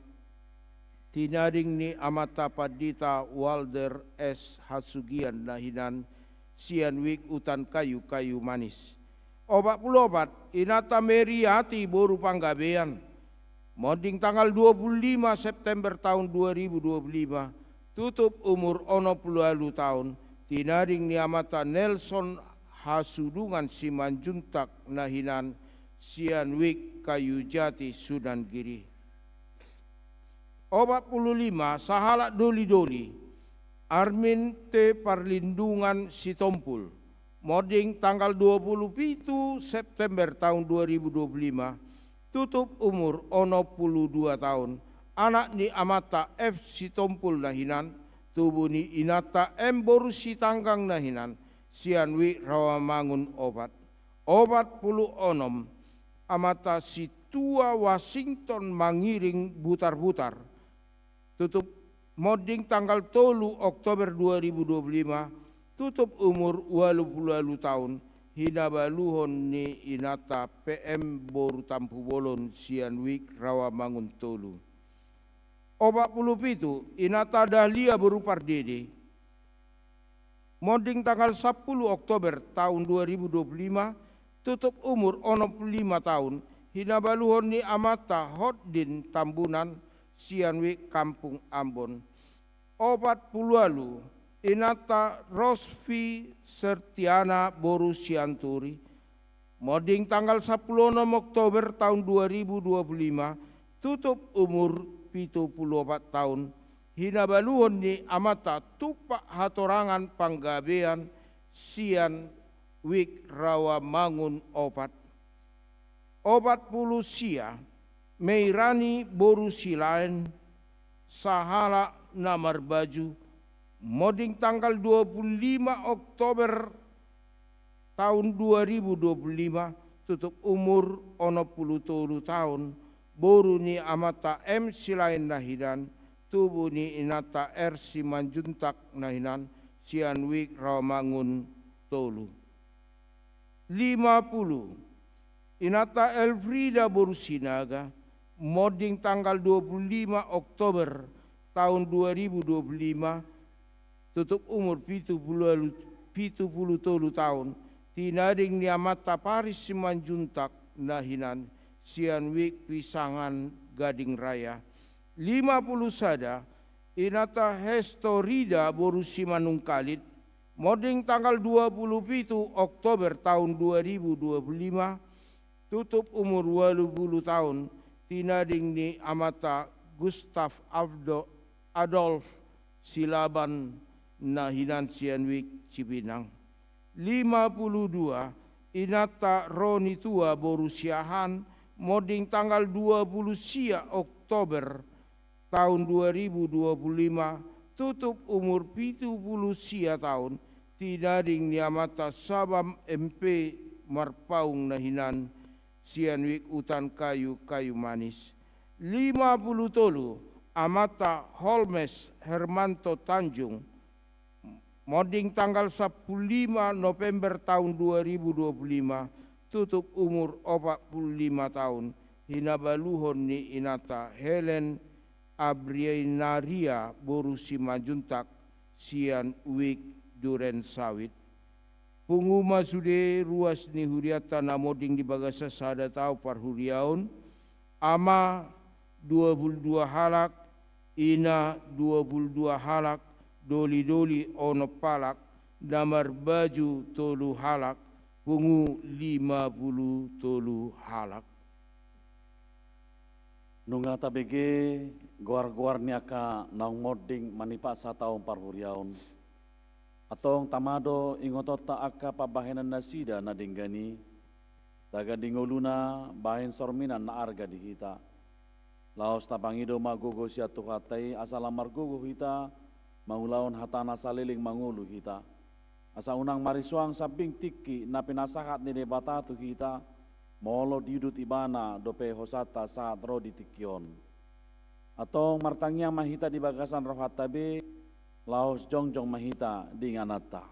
tinading ni amanta Pandita Walder S Hasugian na hinan, sian Wik Utan Kayu, Kayu Manis. Opat pulu opat, inanta Meriati boru Panggabean, monding tanggal dua pulu lima September tahun dua ribu dua puluh lima, tutup umur onom pulu ualu tahun, tinading ni amanta Nelson Hasudungan Simanjuntak na hinan, sian Wik Kayu Jati, Sunan Giri. Opat pulu lima, sahalak doli-doli, Armin T Parlindungan Sitompul, monding tanggal dua pulu pitu September tahun dua ribu dua puluh lima, tutup umur onom pulu dua tahun, anak ni amanta F Sitompul na hinan, tubu ni inanta M boru Sitanggang na hinan, sian Wik Rawamangun opat. Opat pulu onom, amanta Situa Wasington Mangiring Butarbutar, tutup, monding tanggal tolu Oktober dua ribu dua puluh lima, tutup umur ualu pulu ualu tahun, hinabaluhon ni inanta P M boru Tampubolon, sian Wik Rawamangun tolu. Opat pulu pitu, inanta Dahlia boru Pardede, monding tanggal sampulu Oktober tahun dua ribu dua puluh lima, tutup umur onom pulu lima tahun, hinabaluhon ni amanta Hotdin Tambunan, sian Wik Kampung Ambon. Opat pulu ualu, inanta Rosvi Sertiana boru Sianturi, monding tanggal sampulu onom Oktober tahun dua ribu dua puluh lima, tutup umur pitu pulu opat tahun, hinabaluhon ni amanta Tumpak Hatorangan Panggabean, sian Wik Rawamangun opat. Opat pulu sia, Meirani boru Silaen, sahalak na marbaju, monding tanggal dua pulu lima Oktober tahun dua ribu dua puluh lima, tutup umur onom pulu tolu tahun, boru ni amanta M Silaen na hinan, tubu ni inanta R Simanjuntak na hinan, sian Wik Rawamangun tolu. Lima pulu, inanta Elfrida boru Sinaga, monding tanggal dua pulu lima Oktober tahun dua ribu dua puluh lima, tutup umur pitu pulu ualu, pitu pulu tolu tahun, tinading ni amanta Paris Simanjuntak na hinan, sian Wik Pisangan Gading Raya. Lima pulu sada, inanta Hestorida boru Simanungkalit, monding tanggal dua pulu pitu Oktober tahun dua ribu dua puluh lima, tutup umur ualu pulu tahun, tinading ni amanta Gustav Abdo-, Adolf Silaban na hinan, sian Wik Cipinang. Lima pulu dua, inanta Roni Tua boru Siahaan, monding tanggal dua pulu sia Oktober tahun dua ribu dua puluh lima, tutup umur pitu pulu sia tahun, tinading ni amanta Sabam M P Marpaung na hinan, sian Wik Utan Kayu, Kayu Manis. Lima pulu tolu, amanta Holmes Hermanto Tanjung, Monding tanggal sampulu lima November taon dua ribu dua pulu lima, tutup umur opat pulu lima taon, hinabaluhon ni inanta Helen Abrianaria boru Simanjuntak sian Wijk Duren Sawit. Pungu ma sude ruas ni hurianta na monding di bagasan sada taon parhuriaon, ama dua pulu dua halak, ina dua pulu dua halak, doli-doli onom halak, na marbaju tolu halak, pungu lima pulu tolu halak. Nunga tabege goar-goar ni angka naung monding manipat sataon parhuriaon. Antong tama do ingotonta angka pambahenan nasida na denggan i, tagan di ngoluna bahen sorminan na arga di hita. Laos tapangido ma gogo sian Tuhanta i asa lam margogo hita mangulahon hatana saleleng mangolu hita. Asa unang marisoang sambing tingki na pinasahat ni Debata tu hita, molo diudut Ibana dope hosanta sahat ro di tingki on. Antong martangiang ma hita di bagasan rohanta be, laos jongjong ma hita di ingananta.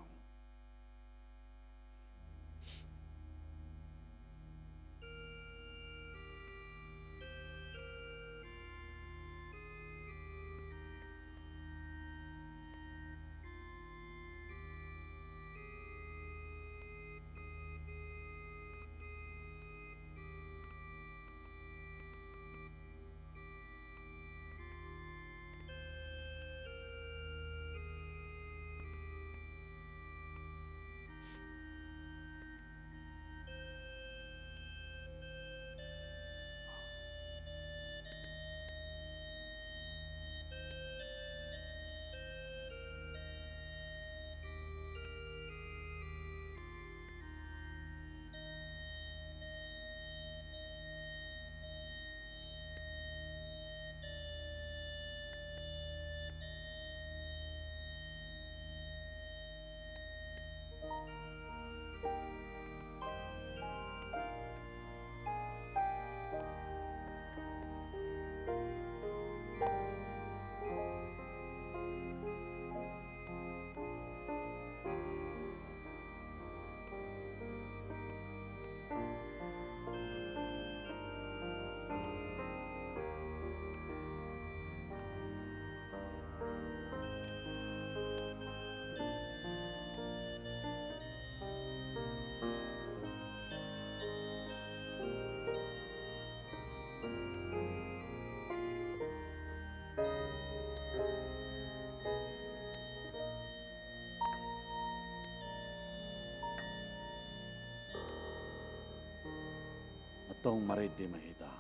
Antong marende ma hita.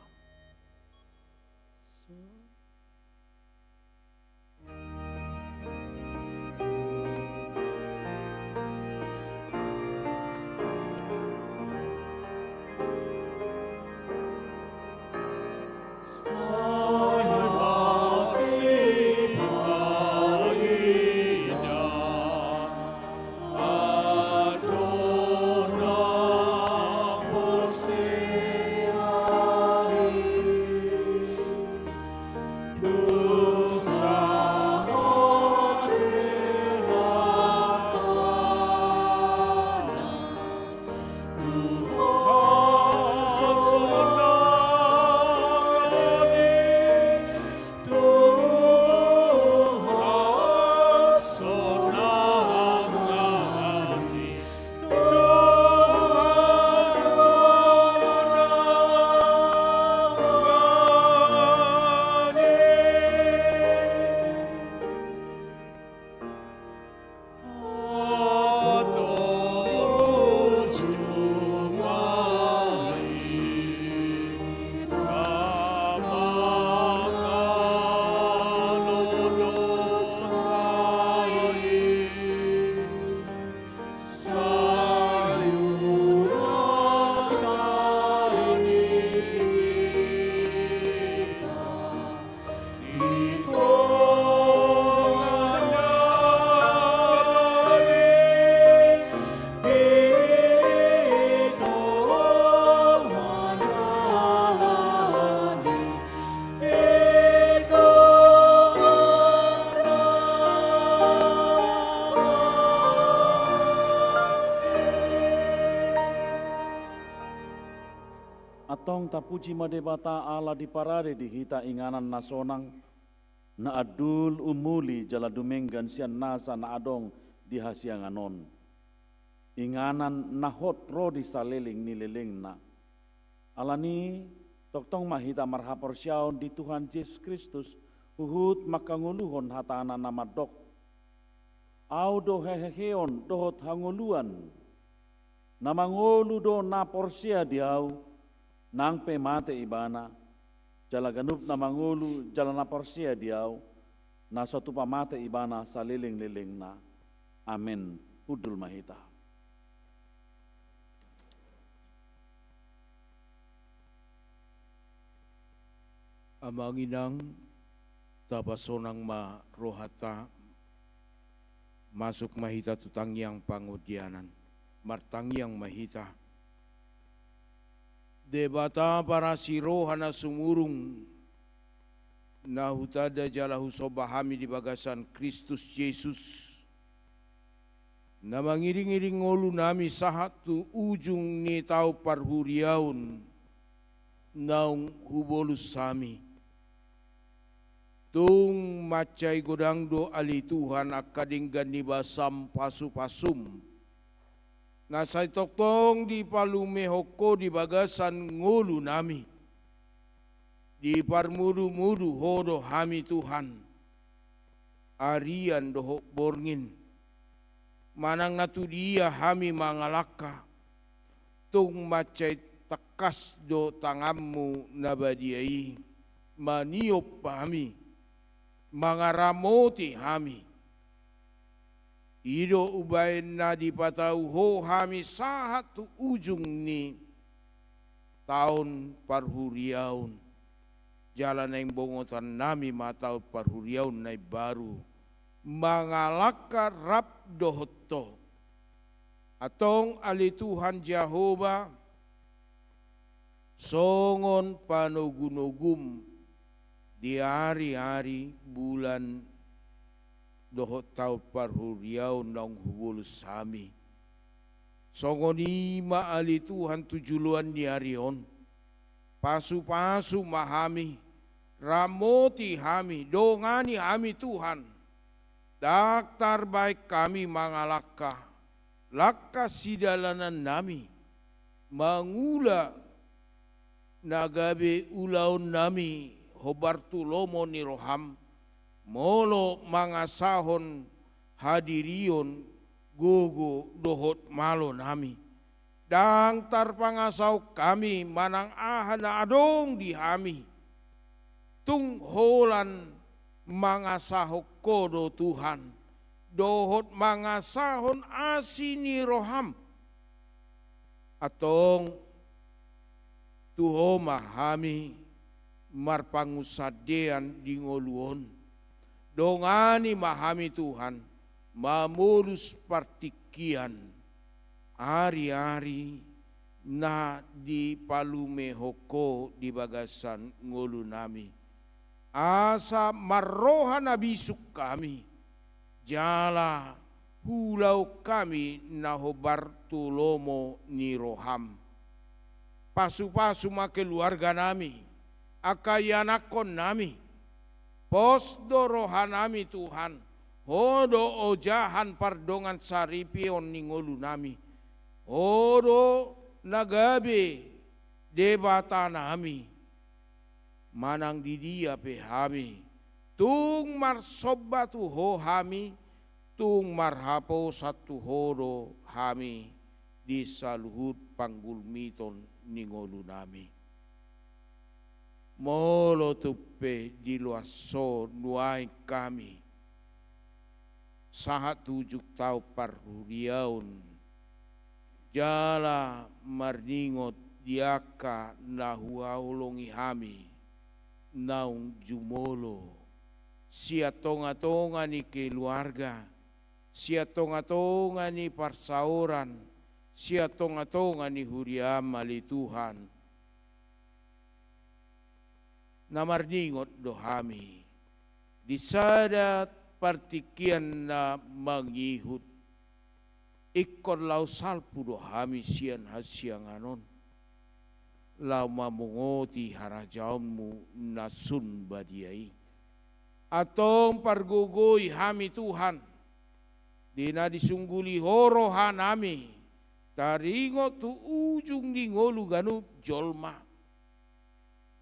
Tong tapuji ma Debata ala diparade di hita inganan na sonang, na andul, umuli jala dumenggan sian nasa na adong di hasiangan on. Inganan na hot ro di saleleng ni lelengna. Alani, tongtong ma hita marhaporseaon di Tuhan Jesus Kristus, huhut manghangoluhon hatana na mandok: Ahu do haheheon dohot hangoluan. Na mangolu do na porsea di Ahu, nang pe mate ibana, jala ganup na mangolu jala na porsea di Ahu, na so tupa mate ibana saleleng-lelengna. Amen. Hundul ma hita. Amang inang, tapasonang ma rohanta, masuk ma hita tu tangiang pangodianan. Martangiang ma hita. Debata parasi roha na sumurung, na hutanda jala husomba hami di bagasan Kristus Jesus, na mangiring-iring ngolunami sahat tu ujung ni taon parhuriaon naung hubolus hami. Tung mansai godang do ale Tuhan angka denggan ni basam pasu-pasum, na sai tongtong dipalumehon Ho di bagasan ngolunami. Diparmudu-mudu Ho do hami Tuhan, arian dohot borngin. Manang na tu dia hami mangalangka, tung mansai tangkas do tanganmu na badia i maniop hami, mangaramoti hami. I do umbahen na dipatau Ho hami sahat tu ujung ni taon parhuriaon. Jala naeng bongotannami ma taon parhuriaon na imbaru, mangalangka rap dohot Ho. Antong ale Tuhan Jahowa, songon panogu-nogum di ari-ari, bulan dohot taon parhuriaon naung hubolus hami. Songon i ma ale Tuhan tu joloan ni ari on. Pasu-pasu ma hami, ramoti hami, dongani hami Tuhan. Ndang tarbahen hami mangalangka, langka sidalanannami, mangula na gabe ulaonnami hombar tu lomo ni roham, molo mangasahon hadirion, gogo dohot malonami. Ndang tarpangasahon hami manang aha na adong di hami. Tung holan mangasahon Ho do Tuhan, dohot mangasahon asi ni roham. Antong tu Ho ma hami marpangunsandean di ngolu on. Dongani ma hami Tuhan, mamolus partingkian, ari-ari na dipalumehon Ho di bagasan ngolunami. Asa marroha na bisuk hami, jala huulahon hami na hombar tu lomo ni roham. Pasu-pasu ma keluarganami, angka ianakkonnami. Pos do rohanami Tuhan, Ho do ojahan pardongansaripeon ni ngolunami. Ho do na gabe Debatanami. Manang di dia pe hami, tung marsomba tu Ho hami, tung marhaposan tu Ho do hami di saluhut panggulmiton ni ngolunami. Molo tung pe di loas Ho nuaeng hami sahat tu ujung taon parhuriaon, jala marningot di angka na huhaholongi hami naung jumolo, sian tonga-tonga ni keluarga, sian tonga-tonga ni parsaoran, sian tonga-tonga ni huriaM, ale Tuhan. Na marningot do hami di sada partingkian na mangihut, ingkon laho salpu do hami sian hasiangan on. laho mamongoti harajaonmu na sun badia i. Antong pargogoi hami Tuhan, di na disungguli Ho rohanami, taringot tu ujung ni ngolu ganup jolma.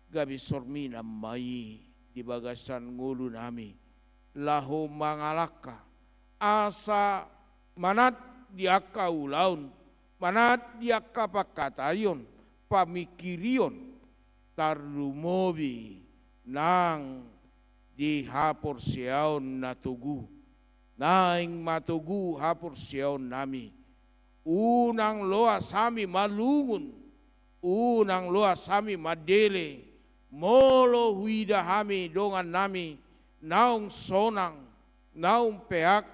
Gabe sorminan ma i di bagasan ngolunami, laho mangalangka, asa manat di angka ulaon, manat di angka pangkataion, pamingkirion, tarlumobi nang di haporseaon na togu. Naeng ma togu haporseaonnami. Unang loas hami malungun, unang loas hami mandele, molo huida hami dongannami naung sonang, naung peak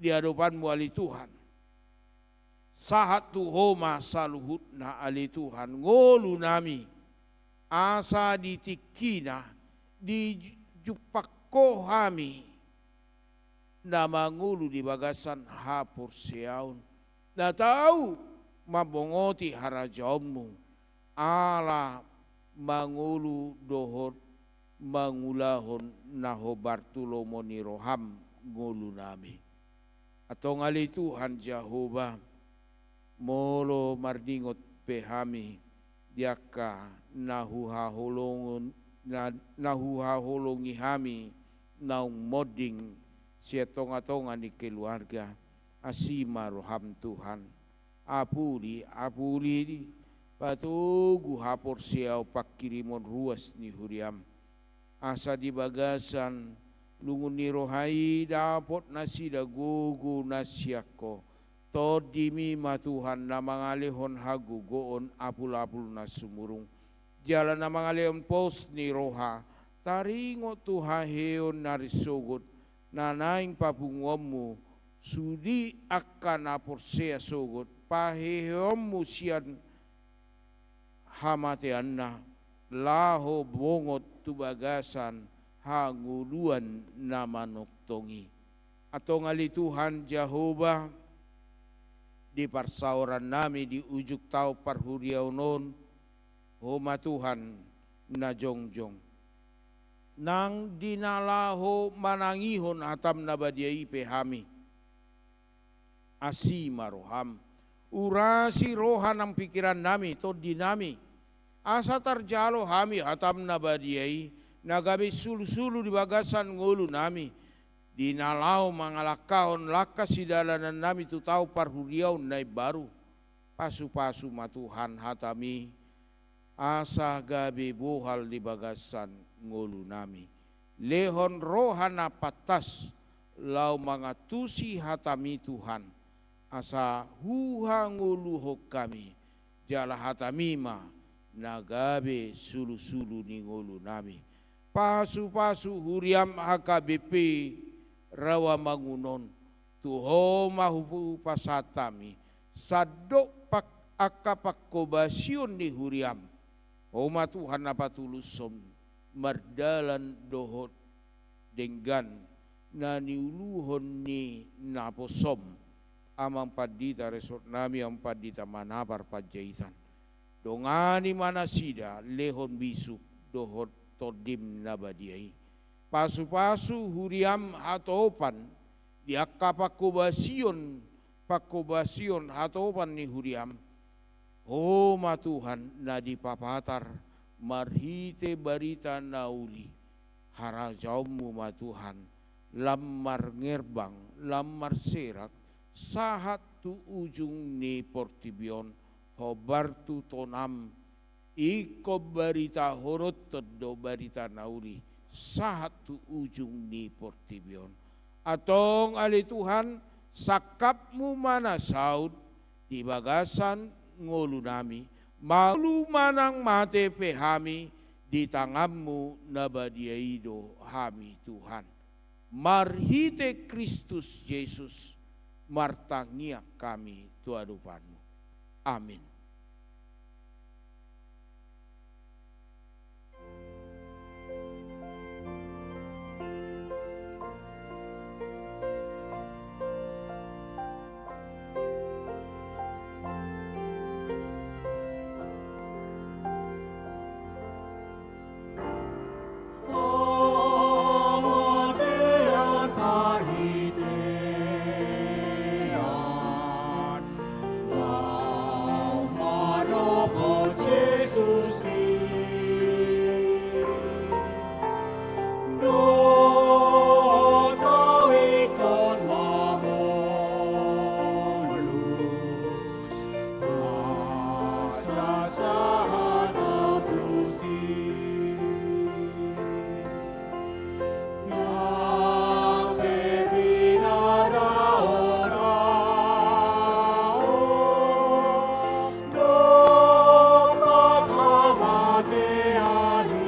di adopanmu ale Tuhan. Sahat tu Ho ma saluhutna ale Tuhan ngolunami, asa di tingkina dijumpang Ho hami na mangolu di bagasan haporseaon, na tau mambongoti harajaonmu, ala mangolu dohot mangulahon na hombar tu lomo ni roham ngolunami. Antong ale Tuhan Jahowa, molo marningot pe hami di angka na huhaholongon, na, na huhaholongi hami naung monding sian tongatonga ni keluarga, asi ma roham Tuhan. Apuli, apuli, patogu haporseaon pangkirimon ruas ni huriam. Asa di bagasan lungun ni roha i dapot nasida gogo na sian Ho. Tondimi ma Tuhan na mangalehon hagogoon apulapul na sumurung. Jala na mangalehon pos ni roha, taringot tu haheheon na ringsogot, na naeng papunguonmu, sude angka na porsea sogot, paheheonmu sian hamateanna, laho bongot tu bagasan hangoluan na manongtong i. Antong ale Tuhan Jahowa, di parsaorannami di ujung taon parhuriaon on, Ho ma Tuhan na jongjong. Nang di na laho manangihon hatam na badia i pe hami, asi ma roham. Urasi roha nang pingkirannami, tondinami, asa tarjalo hami hatam na badia i, na gabe sulusulu di bagasan ngolunami, di na laho mangalangkahon langka sidalanannami tu taon parhuriaon na imbaru. Pasupasu ma Tuhan hatami, asa gabe bohal di bagasan ngolunami. Lehon roha na pantas laho mangantusi hatami Tuhan, asa huhangoluhon hami, jala hatami ma na gabe sulusulu ni ngolunami. Pasupasu huriam H K B P Rawamangun on, tu Ho ma hupasahat hami, sandok pak-, angka pangkobasion ni huriam. Ho ma Tuhan na patulushon mardalan dohot denggan na niuluhon ni naposom, Amang Pandita resortnami, Amang Pandita Manabar Panjaitan. Dongani ma nasida, lehon bisuk dohot tondim na badia i. Pasupasu huriam hatopan di angka pangkobasion, pangkobasion hatopan ni huriam. Ho ma Tuhan na dipapatar marhite barita na uli. Harajaonmu ma Tuhan, lam marngerbang, lam marserak, sahat tu ujung ni portibi on, hombar tu tonam, ingkon barita horothon do barita na uli, sahat tu ujung ni portibi on. Antong ale Tuhan, sangkapmu ma na saut di bagasan ngolunami, mangolu manang mate pe hami, di tanganmu na badia i do hami Tuhan. Marhite Kristus Jesus, martangiang hami tu adopanmu. Amin. Sahat au tusi. Nang pe pinadao dompak hamatean i.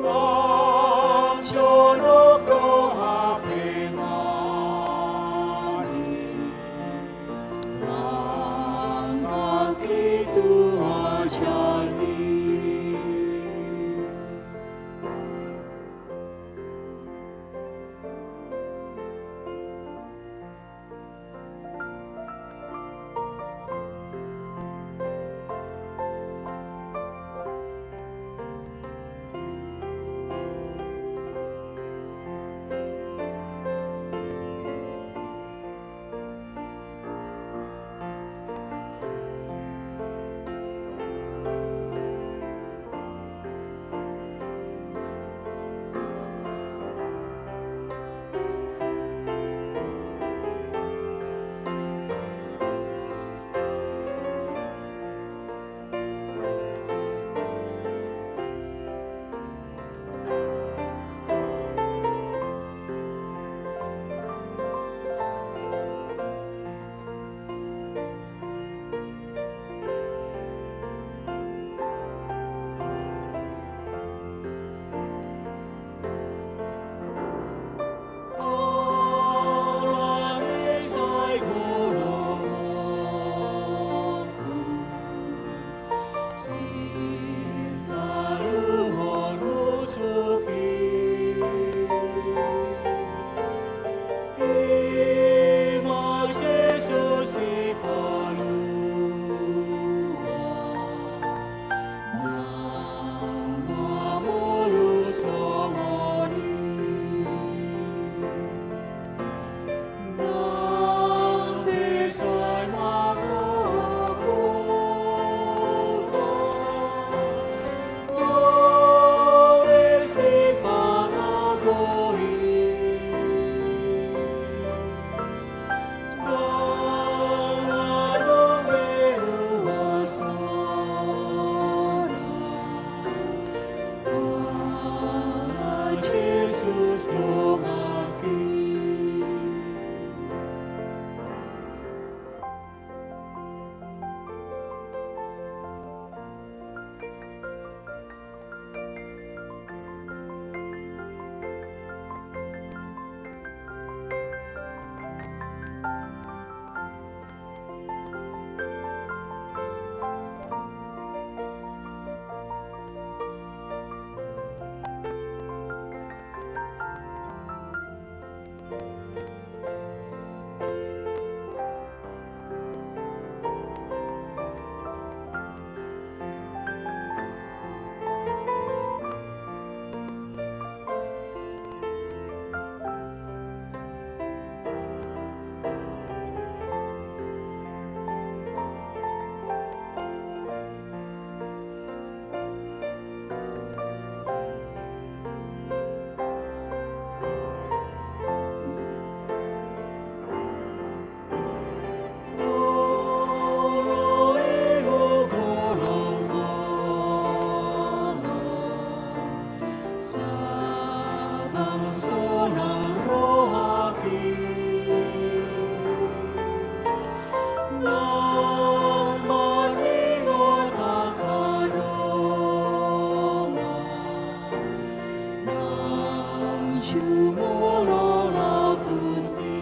Nang jonok do hape nang i. Nang kaki tu ajal i. Sitaluhon musuk i, ima Jesus sipalua, na mamolus songon i. Nang pe sai mangogokan, bolis ni pangago i. Sai adong be huasana, ala Jesus donganki. Sabang sonang rohaki, nang maningot angka dongan, nang jumolo laho tusi.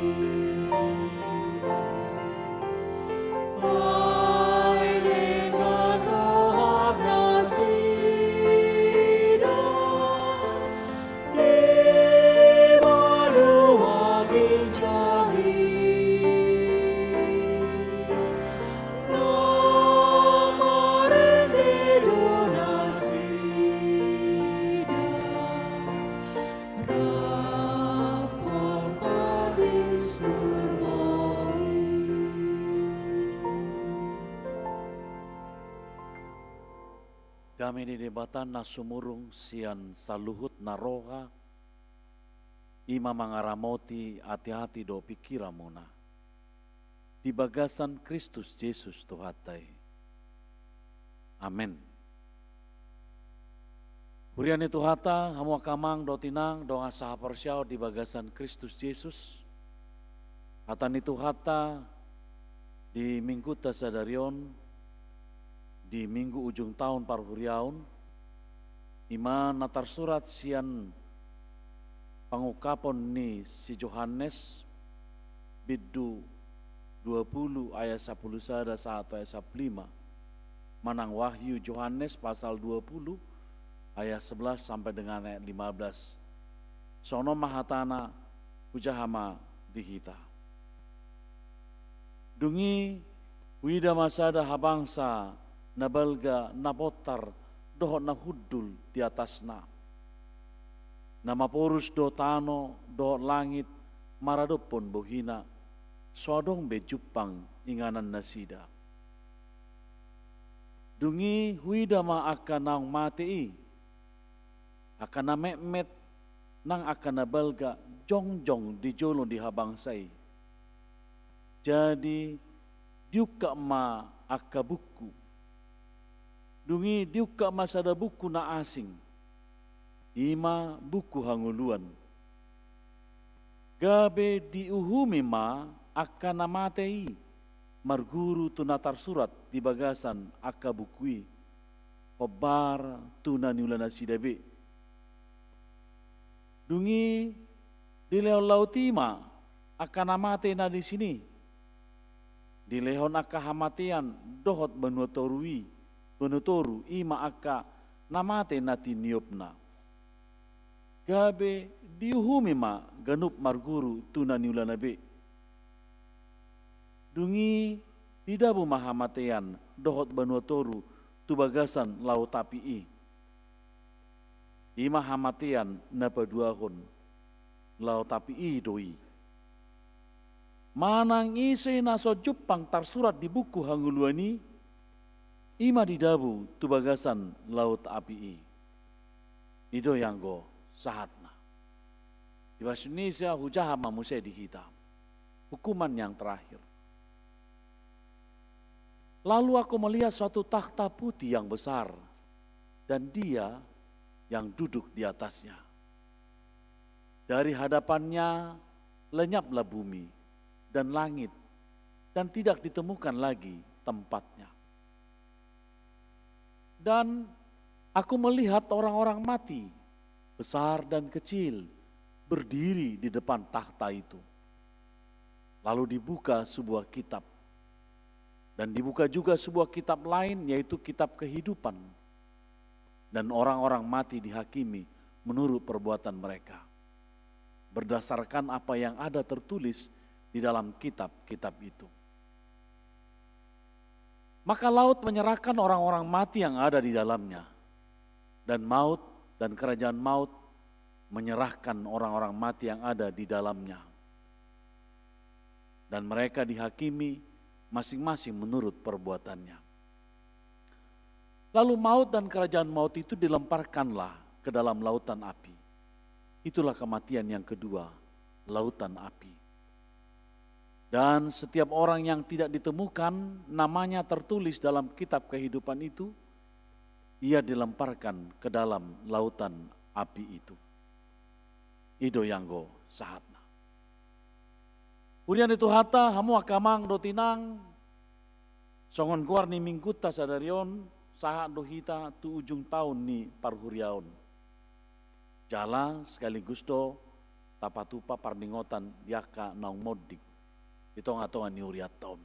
Ai denggan roham nasida di banua ginjang i, na marende do nasida. Dame ni Debata na sumurung sian saluhut na roha, i ma mangaramoti ateate dohot pingkiranmuna. di bagasan Kristus Jesus Tuhanta i. Amen. Huria ni Tuhanta, hamu angka amang dohot inang, dongan sahaporseaon di bagasan Kristus Jesus. Hata ni Tuhanta di Mingguta sadari on, di Minggu ujung taon parhuriaon, i ma na tarsurat sian Pangungkapon ni si Johannes, bindu dua pulu ayat sampulu sada sahat tu ayat sampulu lima, manang Wahyu Johannes pasal dua pulu ayat sebelas sampai dengan ayat lima belas. Songon on ma hatana, hujaha ma di hita. Dung i huida ma sada habangsa na balga na bontar dohot na hundul di atasna. Na maporus do tano dohot langit maradophon bohina, so adong be jumpang inganan nasida. Dung i huida ma angka naung mate i, angka na metmet nang angka na balga jongjong di jolo ni habangsa i. Jadi diungkap ma angka buku. Dung i diungkap ma sada buku na asing, i ma buku hangoluan. Gabe diuhumi ma angka na mate i marguru tu na tarsurat di bagasan angka buku i, hombar tu na niula nasida be. Dung i dilehon laut i ma angka na mate na disi i. Dilehon angka hamatean dohot banua toru i, banua toru i ma angka na mate na tiniopna. Gabe diuhumi ma ganup marguru tu na niulana be. Dung i didabu ma hamatean dohot banua toru tu bagasan laut api i. I ma hamatean na paduahon, laut api i do i. Manang ise na so jumpang tarsurat di buku hangoluan i, i ma didabu tu bagasan laut api i. I do i anggo sahatna. Di bahasa Indonesia, hujaha ma muse di hita. Hukuman yang terakhir. Lalu aku melihat suatu takhta putih yang besar, dan Dia yang duduk di atasnya. Dari hadapan-Nya lenyaplah bumi dan langit, dan tidak ditemukan lagi tempatnya. Dan aku melihat orang-orang mati, besar dan kecil, berdiri di depan takhta itu. Lalu dibuka sebuah kitab. Dan dibuka juga sebuah kitab lain, yaitu kitab kehidupan. Dan orang-orang mati dihakimi menurut perbuatan mereka, berdasarkan apa yang ada tertulis di dalam kitab-kitab itu. Maka laut menyerahkan orang-orang mati yang ada di dalamnya, dan maut dan kerajaan maut menyerahkan orang-orang mati yang ada di dalamnya. Dan mereka dihakimi masing-masing menurut perbuatannya. Lalu maut dan kerajaan maut itu dilemparkanlah ke dalam lautan api. Itulah kematian yang kedua, lautan api. Dan setiap orang yang tidak ditemukan namanya tertulis dalam kitab kehidupan itu, ia dilemparkan ke dalam lautan api itu. I do i anggo sahatna. Huria ni Tuhanta, hamu angka amang dohot inang, songon goar ni Mingguta sadari on, sahat do hita tu ujung taon ni parhuriaon. Jala sekaligus do tapatupa parningotan di angka naung monding di tonga-tonga ni hurianta on.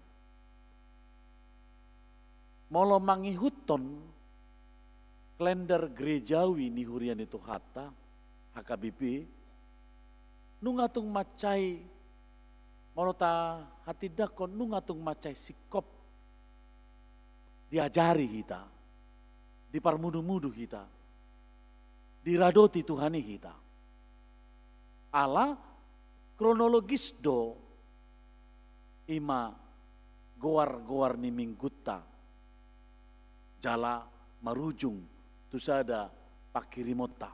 Molo mangihuthon kalender gerejawi ni huria ni Tuhanta, H K B P, nunga tung mansai, molo tahatindangkon, nunga tung mansai singkop diajari hita, diparmudu-mudu hita, diradoti Tuhan i hita. Ala kronologis do i ma goar-goar ni Mingguta, jala marujung tu sada panghirimonta,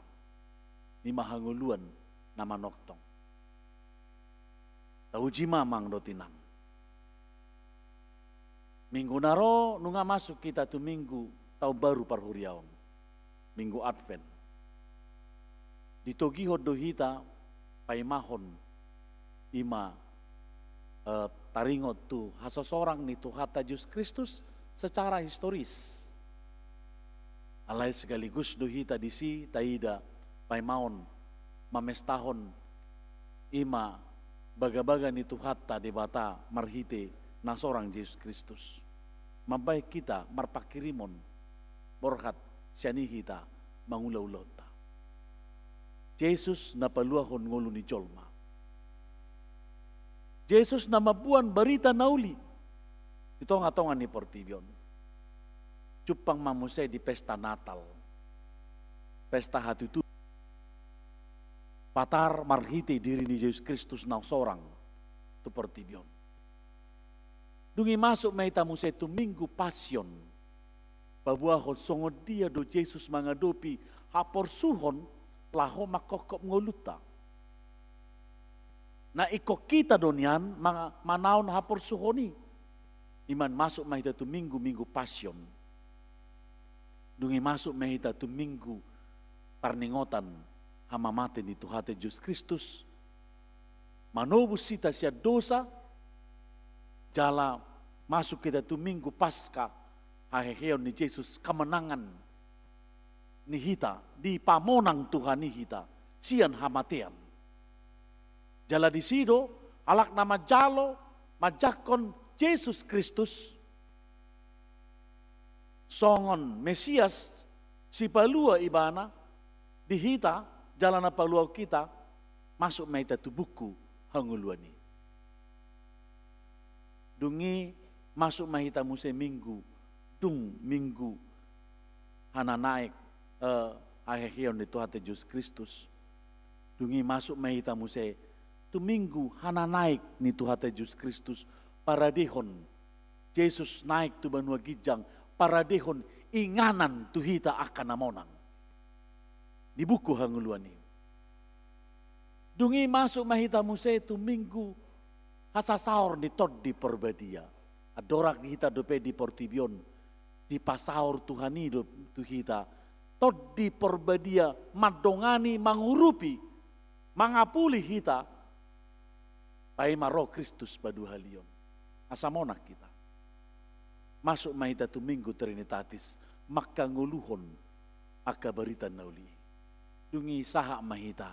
i ma hangoluan na manongtong. Tauji ma amang dohot inang. Minggu na ro nunga masuk hita tu minggu taon baru parhuriaon, minggu Advent. Ditogihon do hita paimahon i ma, eh, taringot tu hasosorang ni Tuhanta Jesus Kristus secara historis. Alai sekaligus do hita disi taida paimahon mamestahon i ma bagabaga ni Tuhanta Debata marhite na sorang Jesus Kristus. Mambahen hita marpanghirimon borhat sian i hita mangula ulaonta. Jesus na paluahon ngolu ni jolma. Jesus na mamboan barita na uli di tongatonga ni portibi on. Jumpang ma muse di pesta Natal, pesta hatutubu patar marhite diri ni Jesus Kristus na sorang tu portibi on. Dung i masuk ma hita muse tu Minggu Pasion, paboahon songon dia do Jesus mangadopi haporsuhon laho mangkophop ngolunta. Na ingkon hita do nian ma-, manaon haporsuhon i. I ma masuk ma hita tu Minggu, Minggu Pasion. Dung i masuk ma hita tu Minggu parningotan hamamate ni Tuhanta Jesus Kristus, manobus hita sian dosa, jala masuk hita tu Minggu Paskah, haheheon ni Jesus, kemenangan ni hita, dipamonang Tuhan i hita sian hamatean. Jala disi do halak na manjalo, manjangkon Jesus Kristus songon Mesias, sipalua ibana di hita, jala na paluahon hita, masuk ma hita tu buku hangoluan i. Dung i masuk ma hita muse Minggu, dung Minggu hananaek, eh, haheheon ni Tuhanta Jesus Kristus. Dung i masuk ma hita muse tu Minggu hananaek ni Tuhanta Jesus Kristus, paradehon Jesus naek tu banua ginjang, paradehon inganan tu hita angka na monang. Di buku hangoluan i. Dung i masuk ma hita muse tu Minggu hasasaor ni Tondi Parbadia. Andorang hita dope di portibi on, dipasaor Tuhan i do tu hita Tondi Parbadia mandongani, mangurupi, mangapuli hita, paima ro Kristus paduahalion. Asa monang hita. Masuk ma hita tu Minggu Trinitatis, manghangoluhon angka barita na uli i. Dung i sahat ma hita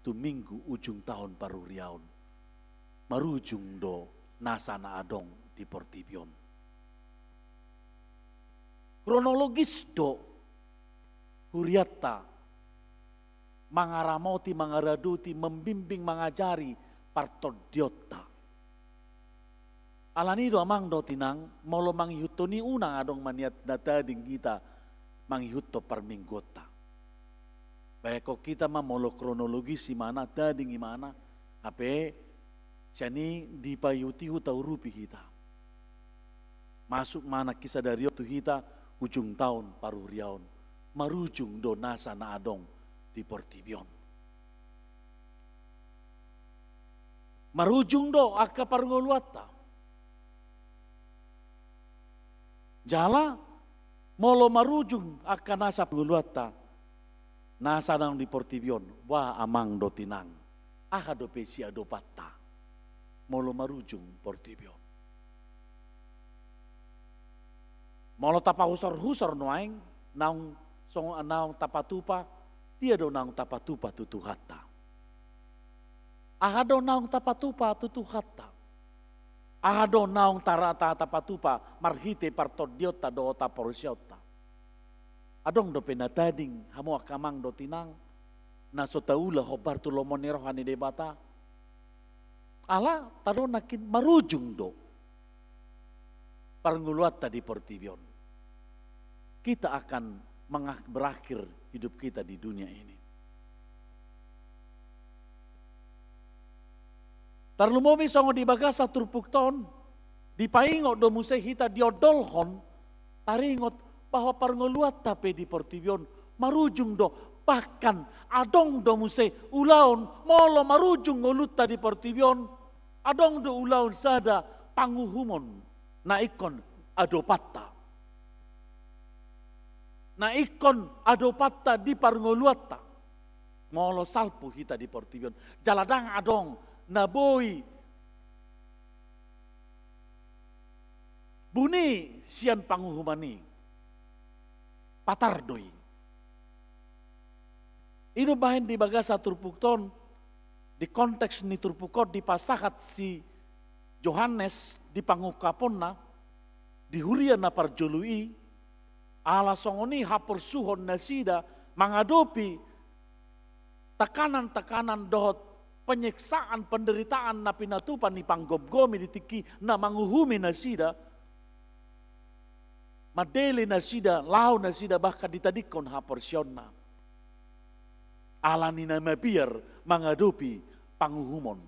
tu Minggu ujung taon parhuriaon. Marujung do nasa na adong di portibi on. Kronologis do hurianta mangaramoti, mangaradoti, membimbing, mangajari partondionta. Alani do amang dohot inang, molo mangihuthon i unang adong ma nian na tading hita mangihuthon parmingguonta. Bahenon hita ma molo kronologis imana, tading imana, hape sian i dipaihutihut taurupi hita. Masuk ma nangkin sadari on tu hita ujung taon parhuriaon. Marujung do nasa na adong di portibi on. Marujung do angka parngoluanta. Jala molo marujung angka nasa parngoluanta, nasa na adong di portibi on, boha amang dohot inang, aha dope siadopanta molo marujung portibi on? Molo tapahusorhusor nuaeng naung song-, naung tapatupa, dia do naung tapatupa tu Tuhanta? Aha do naung tapatupa tu Tuhanta? Aha do naung tara-, ta-, tapatupa marhite partondionta dohot haporseaonta? Adong dope na tading hamu angka amang dohot inang, na so taula hombar tu lomo ni roha ni Debata? Ala tadok nangkin marujung do parngoluanta di portibi on. Kita akan mengak-, berakhir hidup kita di dunia ini. Tarlumobi songon di bagasan turpukta on, dipaingot do muse hita, diondolhon taringot bahwa parngoluanta pe di portibi on marujung do, bahkan adong do muse ulaon molo marujung ngolunta di portibi on, adong do ulaon sada panguhumon na ingkon adopanta. Na ingkon adopanta di parngoluanta. Molo salpu hita di portibi on, jala ndang adong na boi buni sian panguhuman i, patar do i. I do umbahen di bagasan turpukta on, di konteks ni turpuk on dipasahat si Johannes di pangungkaponna, di huria na parjolo i, ala songon i haporsuhon nasida mangadopi tekanan-tekanan dohot penyiksaan, penderitaan na pinatupa ni panggomgomi di tingki na manguhumi nasida, mandele nasida, laho nasida bahkan ditadingkon haporseaonna. Ala ni na mabiar mangadopi panguhumon.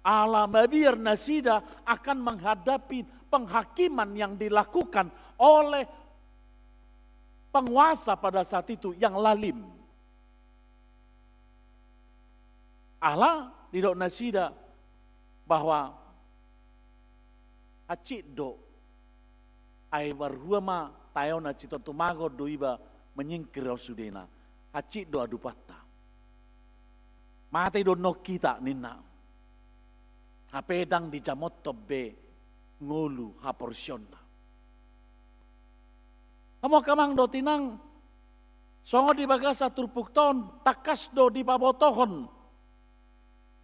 Ala mabiar nasida akan menghadapi penghakiman yang dilakukan oleh penguasa pada saat itu yang lalim. Ala didok nasida bahwa hansit do, ai marhua ma taeon hansit on, tumagon do iba menyingkir on sudena, hansit do adopanta. Mate do annon hita ninna. Hape ndang dijamothon be ngolu haporseaonna. Hamu angka amang dohot inang, songon di bagasan turpukta on, tangkas do dipabotohon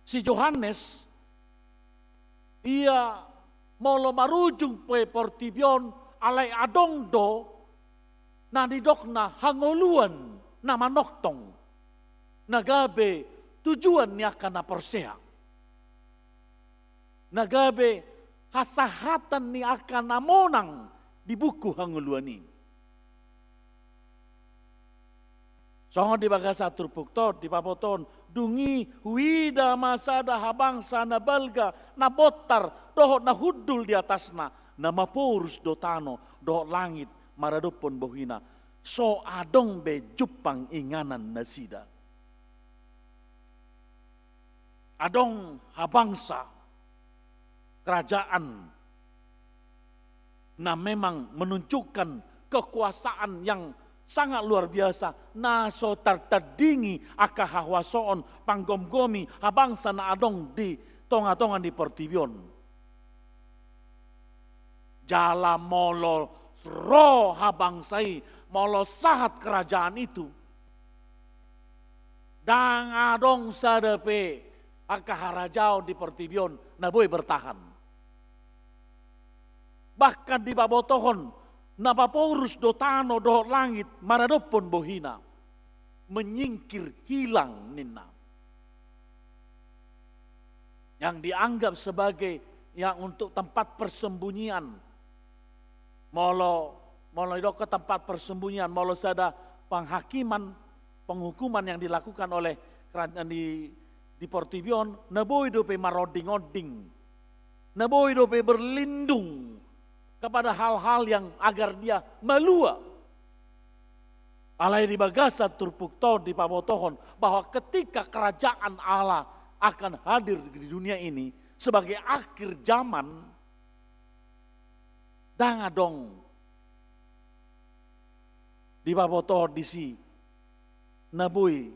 si Johannes, ia molo marujung pe portibi on, alai adong do na nidokna hangoluan na manongtong, na gabe tujuan ni angka na porsea, na gabe hasahatan ni angka na monang di buku hangoluan i. Songon di bagasan turpukta on dipabotohon, dung i huida ma sada habangsa na balga, na bontar, dohot na hundul di atasna, na maporus do tano dohot langit maradophon bohina. So adong be jumpang inganan nasida. Adong habangsa, kerajaan, na memang menunjukkan kekuasaan yang sangat luar biasa, na so tartandingi angka hahuasoon, panggomgomi habangsa na adong di tongatonga ni portibi on. Jala molo ro habangsa i, molo sahat kerajaan itu, ndang adong sada pe angka harajaon di portibi on na boi bertahan. Bahkan dipabotohon, na maporus do tano dohot langit maradophon bohina, menyingkir, hilang ninna. Yang dianggap sebagai yang untuk tempat persembunyian. Molo, molo didok tempat persembunyian, molo sada penghakiman, penghukuman yang dilakukan oleh kerajaan di, di portibi on, na boi dope maronding-onding, na boi dope berlindung kepada hal-hal yang agar dia malua. Alai di bagasan turpukta on dipabotohon bahwa ketika kerajaan Allah akan hadir di dunia ini sebagai akhir zaman, ndang adong dipabotohon disi na boi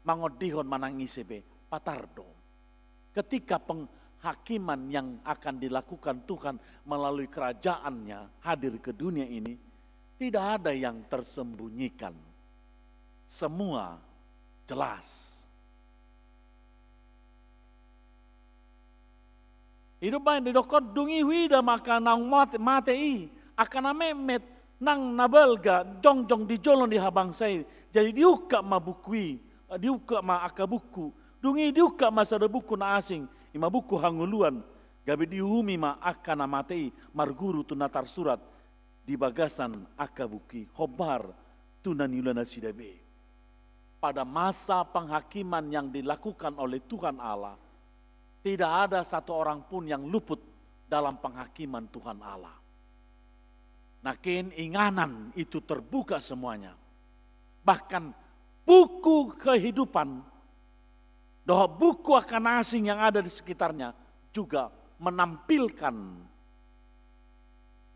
mangondihon manang ise pe, patar do. Ketika penghakiman yang akan dilakukan Tuhan melalui kerajaannya hadir ke dunia ini, tidak ada yang tersembunyikan. Semua jelas. I do umbahen didokkon, dung i huida ma angka naung mate, mate i, angka na metmet nang na balga jongjong di jolo ni habangsa i. Jadi diungkap ma buku i, diungkap ma angka buku. Dung i diungkap ma sada buku na asing, i ma buku hangoluan. Gabe diuhumi ma angka na mate i marguru tu na tarsurat di bagasan angka buku i, hombar tu na niula nasida be. Pada masa penghakiman yang dilakukan oleh Tuhan Allah, tidak ada satu orang pun yang luput dalam penghakiman Tuhan Allah. Nangkin inganan itu terbuka semuanya. Bahkan buku kehidupan dohot buku angka na asing yang ada di sekitarnya juga menampilkan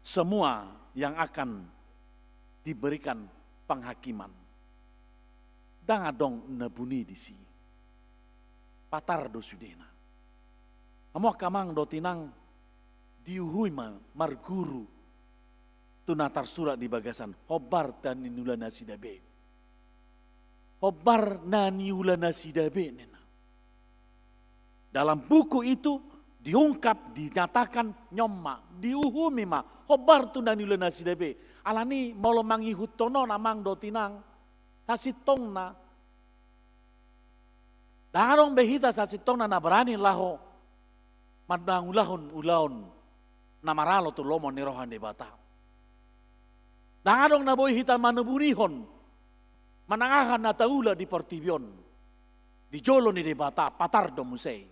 semua yang akan diberikan penghakiman. Ndang adong na buni disi. Patar do sudena. Hamu angka amang dohot inang, diuhumi ma marguru tu na tarsurat di bagasan hombar tu na niula nasida be. Hombar na niula nasida be ninna. Dalam buku itu diungkap, dinyatakan, nyoma, diuhumi ma hombar tu na niula nasida be. Alani molo mangihuthon on amang dohot inang, sasintongna, ndang adong be hita sasintongna na barani laho mangulahon ulaon na maralo tu lomo ni roha ni Debata. Ndang adong na boi hita manubunihon manang aha na taula di portibi on. Di jolo ni Debata patar do muse i.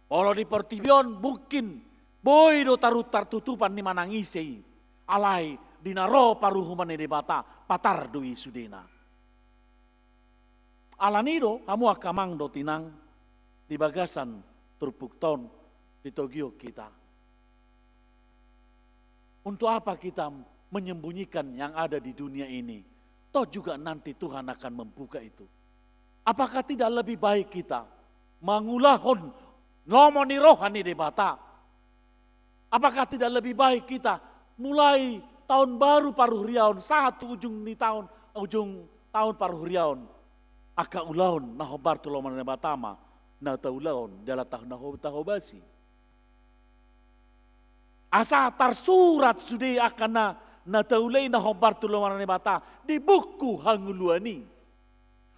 Molo di portibi on mungkin boi do taru-, tartutupan ni manang ise i. Alai di na ro paruhuman ni Debata patar do i sudena. Alani do hamu angka amang dohot inang, di bagasan turpukta on ditogihon hita. Untuk apa kita menyembunyikan yang ada di dunia ini? Toh juga nanti Tuhan akan membuka itu. Apakah tidak lebih baik kita mangulahon lomo ni roha ni Debata? Apakah tidak lebih baik kita mulai tahun baru paruhuriaon, sahat tu ujung ni tahun, ujung tahun paruhuriaon, angka ulaon na hombar tu lomo ni Debata ma na taulahon jala taho-, na ho-, tahobasi? Asa tarsurat sude angka na, na taula i na hombar tu lomo ni Debata di buku hangoluan i.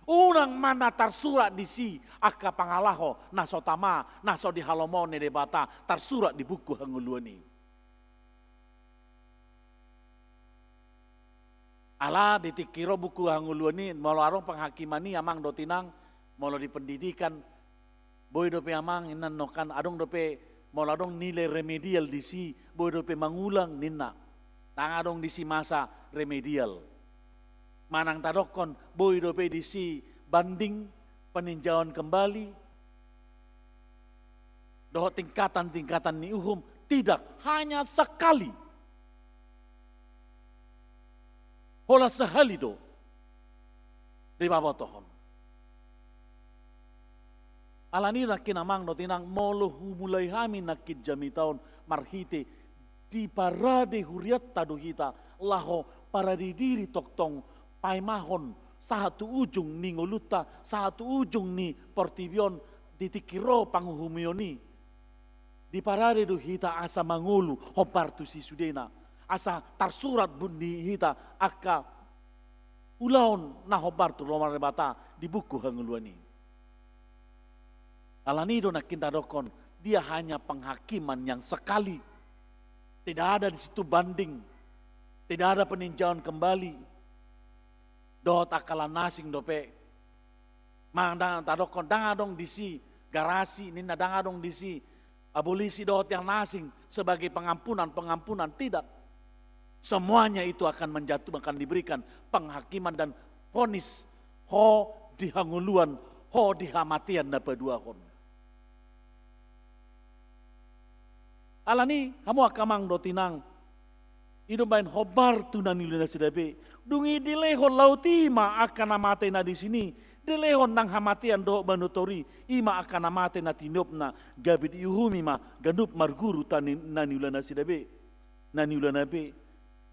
Unang ma na tarsurat disi angka pangalaho na so tama, na so dihalomohon ni Debata, tarsurat di buku hangoluan i. Ala di tingki ro buku hangoluan i, molo adong penghakiman i amang dohot inang, molo di pendidikan, boi dope amang, inna, nongkan adong dope, molo adong nilai remedial disi, boi dope mangulang ninna. Ndang adong disi masa remedial. Manang tadokkon boi dope disi banding, peninjauan kembali, dohot tingkatan-tingkatan ni uhum, tidak, hanya sekali. Holan sahali do dipabotohon. Alani nangkin amang dohot inang, molo humulai hami nangkin jamita on marhite diparade hurianta do hita laho parade diri tongtong paimahon sahat tu ujung ni ngolunta, sahat tu ujung ni portibi on, di tingki ro panguhumion i. Diparade do hita asa mangolu hombar tusi sudena, asa tarsurat buni hita angka ulaon na hombar tu lomo ni Debata di buku hangoluan i. Alani do nangkin tadokkon, dia hanya penghakiman yang sekali. Tidak ada di situ banding, tidak ada peninjauan kembali. Dohot angka na asing dope. Manang ndang tadokkon, ndang adong disi garasi, ninna, ndang adong disi polisi dohot yang na asing sebagai pengampunan, pengampunan, tidak. Semuanya itu akan menjatuh, akan diberikan penghakiman dan vonis, ho di hangoluan, ho di hamatean na paduahon. Alani, hamu angka amang dohot inang, i do umbahen hombar tu na niula nasida be. Dung i dilehon laut i ma angka na mate na disi i, dilehon nang hamatean dohot banua toru i, i ma angka na mate na tiniopna, gabe diuhumi ma ganup marguru tu na ni-, na niula nasida be. Na niulana be.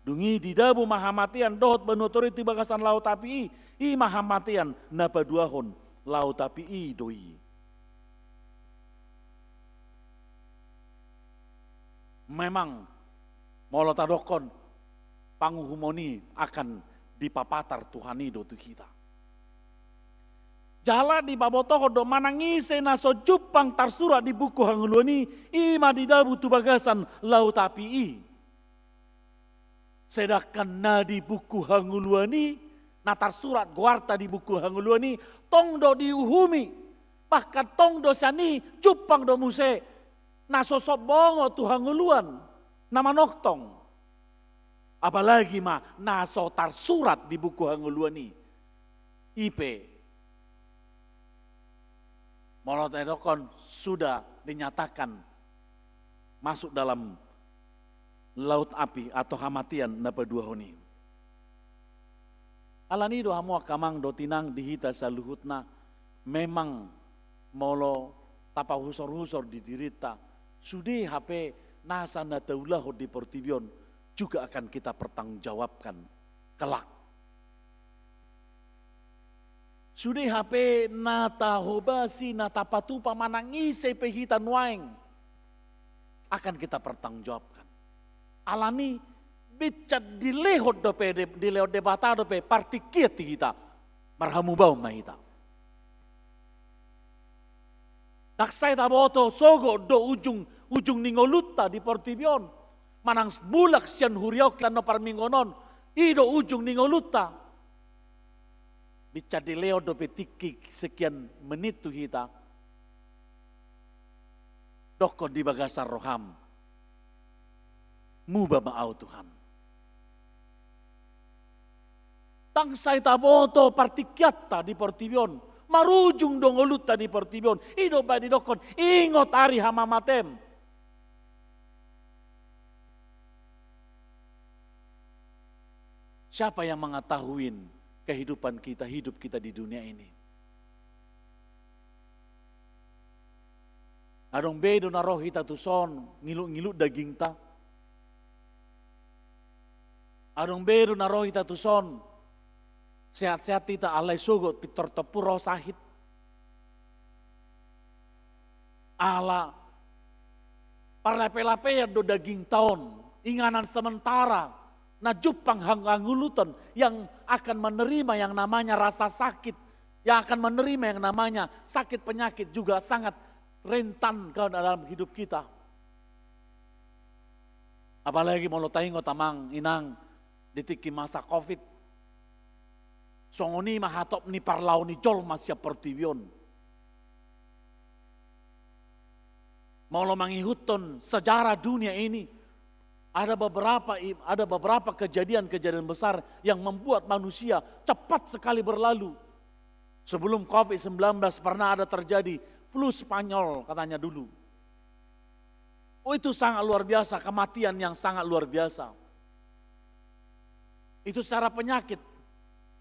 Dung i didabu ma hamatean dohot banua toru i tu bagasan laut api i, i ma hamatean na paduahon, laut api i do i. Memang, molo tadokkon, panguhumon i akan dipapatar Tuhan i do tu hita. Jala dipabotohon do manang ise na so jumpang tarsurat di buku hangoluan i, i ma didabu tu bagasan laut api i. Sedangkan na di buku hangoluan i, na tarsurat goarta di buku hangoluan i, tong do diuhumi, bahkan tong do sian i jumpang do muse na so sombongo tu hangoluan na manongtong. Apalagi ma na so tarsurat di buku hangoluan i. I pe, molo tadokkon sudah dinyatakan masuk dalam laut api atau hamatian na paduahon i. Alani do hamu angka amang dohot inang di hita saluhutna, memang molo tapahusorhusor di dirinta, sude hape nasa na taulahon di portibi on juga akan kita pertanggungjawabkan kelak. Sude hape na tahobasi, na tapatupa manang ise pe hita nuaeng, akan kita pertanggungjawabkan. Alani, binsat dilehon dope, dilehon Debata dope partingkian di hita. Marhamubaon ma hita. Ndang sai taboto sogot do ujung, ujung ni ngolunta di portibi on. Manang mulak sian huria on, kilano parmingguon on, i do ujung ni ngolunta. Binsat dilehon dope tingki sekian menit tu hita, dokkon di bagasan roham, muba ma au Tuhan. Ndang sai taboto partingkianta di portibi on, marujung do ngolunta di portibi on. I do umbaen didokkon, ingot ari hamamatem. Siapa yang mengetahui kehidupan kita, hidup kita di dunia ini? Adong be do na ro hita tuson ngilutngilut dagingta? Adong be do na ro hita tuson sehatsehat hita, alai sogot pintor tompu ro sahit? Ala parlapelapean do dagingta on, inganan sementara, na jumpang hang-, hangolutan, yang akan menerima yang namanya rasa sakit, yang akan menerima yang namanya sakit penyakit juga sangat rentan ke dalam hidup kita. Apalagi molo taingot amang inang di tingki masa covid, songon i ma hatop ni parlao ni jolma sian portibi on. Molo mangihuthon sejarah dunia ini, ada beberapa i-, ada beberapa kejadian-kejadian besar yang membuat manusia cepat sekali berlalu. Sebelum covid sembilan belas pernah ada terjadi flu Spanyol katanya dulu. Oh, itu sangat luar biasa, kematian yang sangat luar biasa. Itu secara penyakit.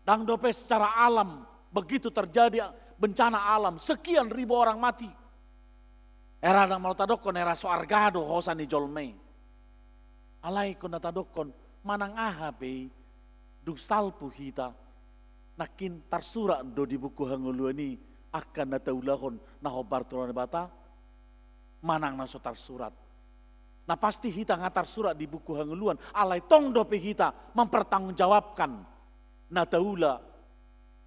Ndang dope secara alam, begitu terjadi bencana alam, sekian ribu orang mati. Hera ndang molo tadokkon, hera so arga do hosa ni jolma i. Alai ingkon na tadokkon, manang aha pe i, dung salpu hita, nangkin tarsurat do di buku hangoluan i angka na taulahon na hombar tu Debata? Manang na so tarsurat? Na pasti hita nga tarsurat di buku hangoluan, alai tong dope hita mempertanggungjawabkan na taula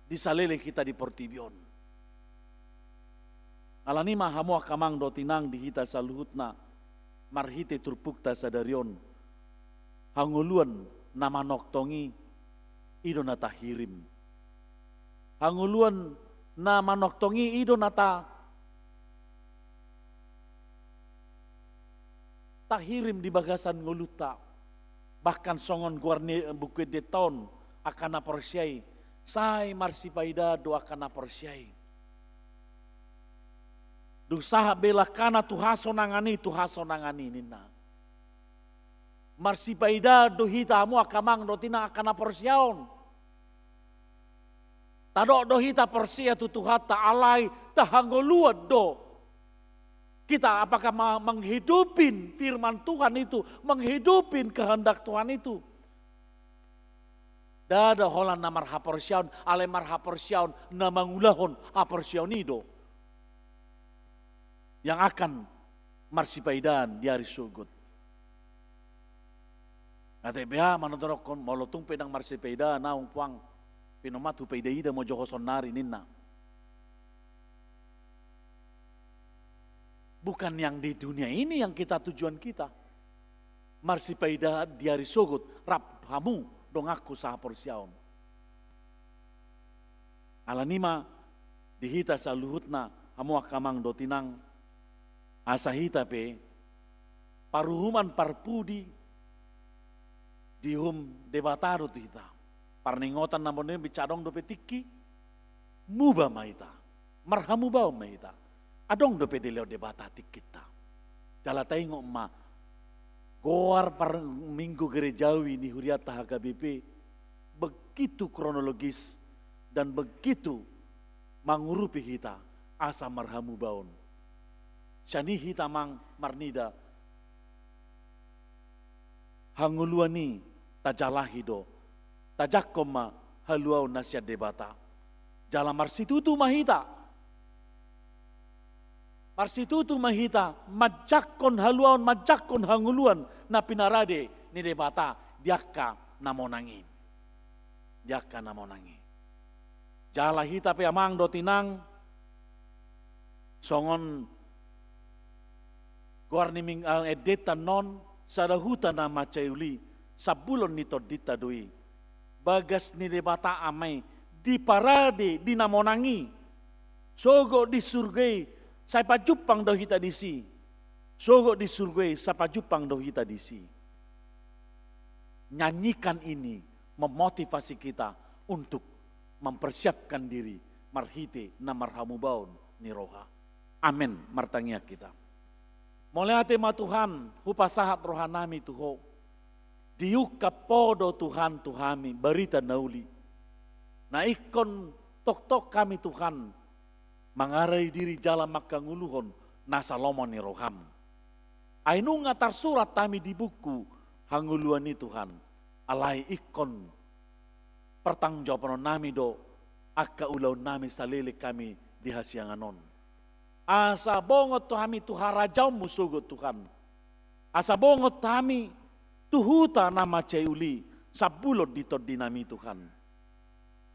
di saleleng hita di portibi on. Alani ma hamu angka amang dohot inang di hita saluhutna, marhite turpukta sadari on, hangoluan na manongtong i, i do na tahirim. Hangoluan na manongtong i, i do na ta-, tahirim di bagasan ngolunta. Bahkan songon goar ni Buku Endenta on, angka na porsea i, sai marsipaidaan do angka na porsea i. Dung sahat be langkana tu hasonangan i, tu hasonangan i ninna. Marsipaidaan do hita hamu angka amang dohot inang, angka na porsea on. Tadok do hita porsea tu Tuhanta, alai tahangoluan do hita apakah ma-, menghidupi firman Tuhan itu, menghidupi kehendak Tuhan itu? Ndada holan na marhaporseaon, alai marhaporseaon na mangulahon haporseaon i do yang akan marsipaidaan di ari sogot. Nga te beha manodonokkon, molo tung pe ndang marsipaidaan ahu puang, pinomat hupaida-ida ma jo ho saonari ninna. Bukan yang di dunia ini yang kita tujuan kita. Marsipaidaan di ari sogot rap hamu donganku sahaporseaon. Alani ma di hita saluhutna, hamu angka amang dohot inang, asa hita pe paruhuman parpudi diuhum Debata do tu hita. Parningotan na modern, binsat adong dope tingki, muba ma hita, marhamubaon ma hita. Adong dope dilehon Debata tingkinta. Jala taingot ma Goar parminggu gerejawi ni hurianta H K B P begitu kronologis dan begitu mangurupi hita asa marhamubaon. Sian i hita amang marnida, hangoluan i tajalahi do, tajangkon ma haluaon na sian Debata. Jala marsitutu ma hita. Marsitutu ma hita manjangkon haluaon, manjangkon hangoluan na pinarade ni Debata di angka na monang i. Di angka na monang i. Jala hita pe amang dohot inang, songon goar ni ming-, ah, endenta annon, sada huta na mansai uli, sambulon ni tondinta do i. Bagas ni Debata Ama i diparade di na monang i. Sogot di surgo i, sai pajumpang do hita disi. Sogot di surgo i, sai pajumpang do hita disi. Nyanyikan ini memotivasi kita untuk mempersiapkan diri marhite na marhamubaon ni roha. Amen. Martangiang hita. Mauliate ma Tuhan, hupasahat rohanami tu Ho. Diungkap Ho do Tuhan tu hami barita na uli. Na ingkon tongtong hami Tuhan mangaradei diri jala manghangoluhon nasa lomo ni roham. Ai nunga tarsurat hami di buku hangoluan i Tuhan, alai ingkon pertanggungjawabanonnami do angka ulaonnami saleleng hami di hasiangan on. Asa bongot hami tu harajaonmu sogot Tuhan. Asa bongot hami tu huta na mansai uli sambulon di tondinami Tuhan.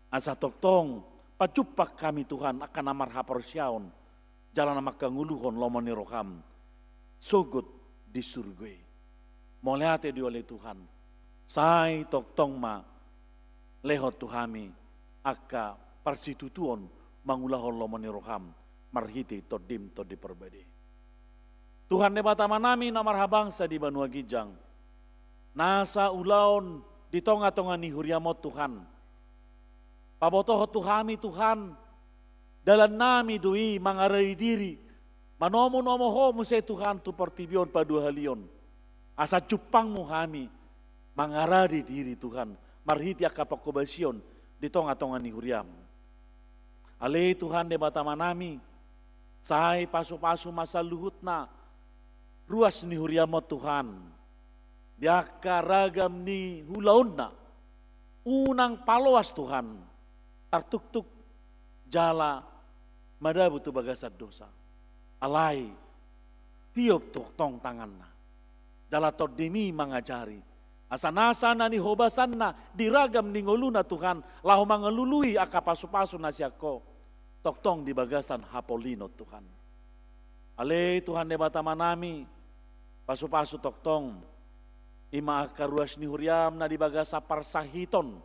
Asa tongtong pajumpang hami Tuhan angka na marhaporseaon jala na manghangoluhon lomo ni roham sogot di surgo i. Mauliate do ale Tuhan. Sai tongtong ma lehon tu hami angka parsitutuon mangulahon lomo ni roham marhite Tondim Tondi Parbade. Tuhan Debata Amanami na marhabangsa di banua ginjang, nasa ulaon di tongatonga ni huriam on Tuhan, pabotohon tu hami Tuhan, dalannami do i mangaradei diri, manomunomu Ho muse Tuhan tu portibi on paduahalion. Asa jumpangmu hami mangaradei diri Tuhan, marhite angka panghobasion di tongatonga ni huriam. Ale Tuhan Debata Amanami, sai pasupasu ma saluhutna ruas ni huriam on Tuhan. Di angka ragam ni ulaonna, unang paloas Tuhan, tartuktuk jala madabu tu bagasan dosa. Alai, tiop tongtong tanganna. Jala Tondimi mangajari. Asa nasa na nihobasanna di ragam ni ngoluna Tuhan, laho mangalului angka pasupasu na sian Ho. Tongtong di bagasan hapolion Tuhan. Ale Tuhan Debata Amanami, pasupasu tongtong. I ma angka ruas ni huriam na di bagasan parsahiton.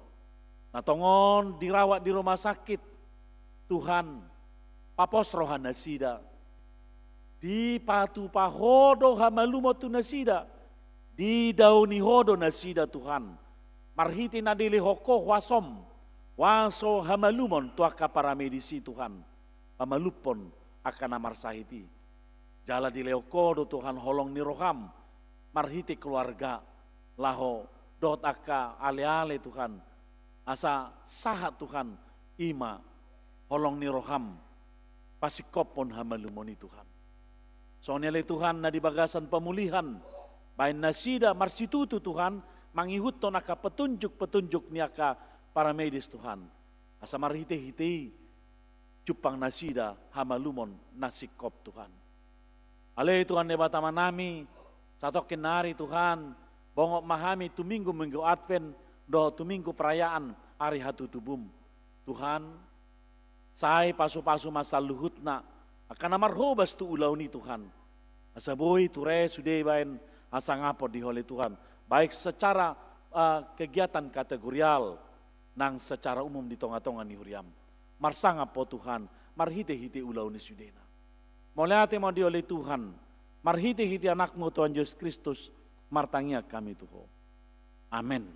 Na tongon dirawat di rumah sakit. Tuhan, papos roha nasida. Dipatupa Ho do hamalumon tu nasida. Didaoni Ho do nasida Tuhan. Marhite na dilehon Ho huasom. Huaso hamalumon tu angka paramedis i Tuhan. Pamalumhon angka na marsahit i. Jala dilehon Ho do Tuhan holong ni roham. Marhite keluarga laho dohot angka aleale Tuhan. Asa sahat Tuhan i ma holong ni roham. Pasingkophon hamalumon i Tuhan. Songon i ale Tuhan na di bagasan pamulihan. Baen nasida marsitutu Tuhan. Mangihuthon angka petunjuk-petunjuk ni angka paramedis Tuhan. Asa marhite-hite i jumpang nasida hamalumon na singkop Tuhan. Ale Tuhan Debata Amanami, satongkin nari Tuhan, bongot ma hami tu minggu-minggu Advent, dohot tu minggu perayaan ari hatutubum. Tuhan, sai pasupasu ma saluhutna, angka na marhobas tu ulaon i Tuhan. Asa boi ture sude baen hasangapon di Ho ale Tuhan. Baik secara, eh, kegiatan kategorial, nang secara umum di tongatonga ni huriam. Marsangap Ho Tuhan, marhite-hite ulaon ni sudena. Mauliate ma di Ho ale Tuhan, marhite-hite Anakmu Tuhan Jesus Kristus, martangiang hami tu Ho. Amen.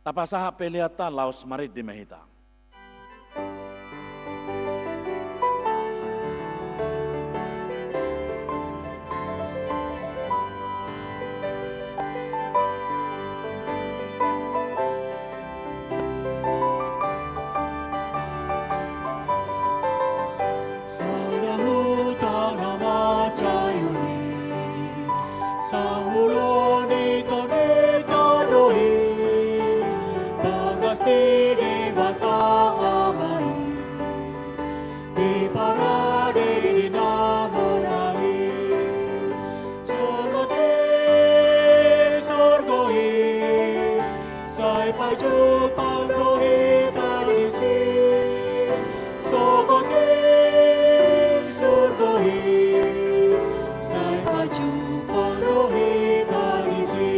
Tapasahat peleanta laos marende ma hita. Sambulon ni tondinta do i, bagas ni Debata Ama i, di parade ni na monang i. Sogot i surgo i, sai pajumpang do hita disi. Sogot i surgo i, sai pajumpang do hita disi.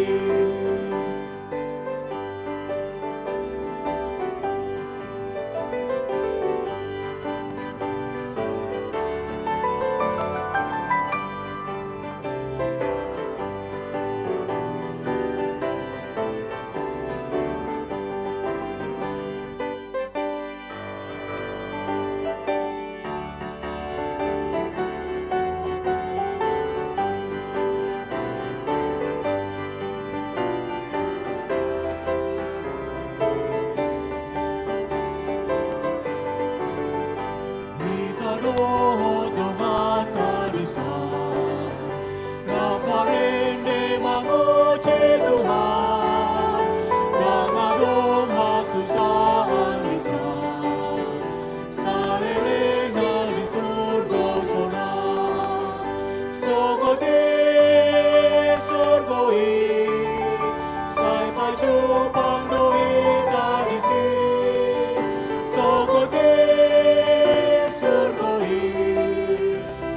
Hita dohot donganta disi, rap marende mamuji Tuhan, ndang adong hasusaan disi, saleleng na di surgo sonang. Sogot i surgo i, sai pajumpang do hita disi. Sogot i surgo i,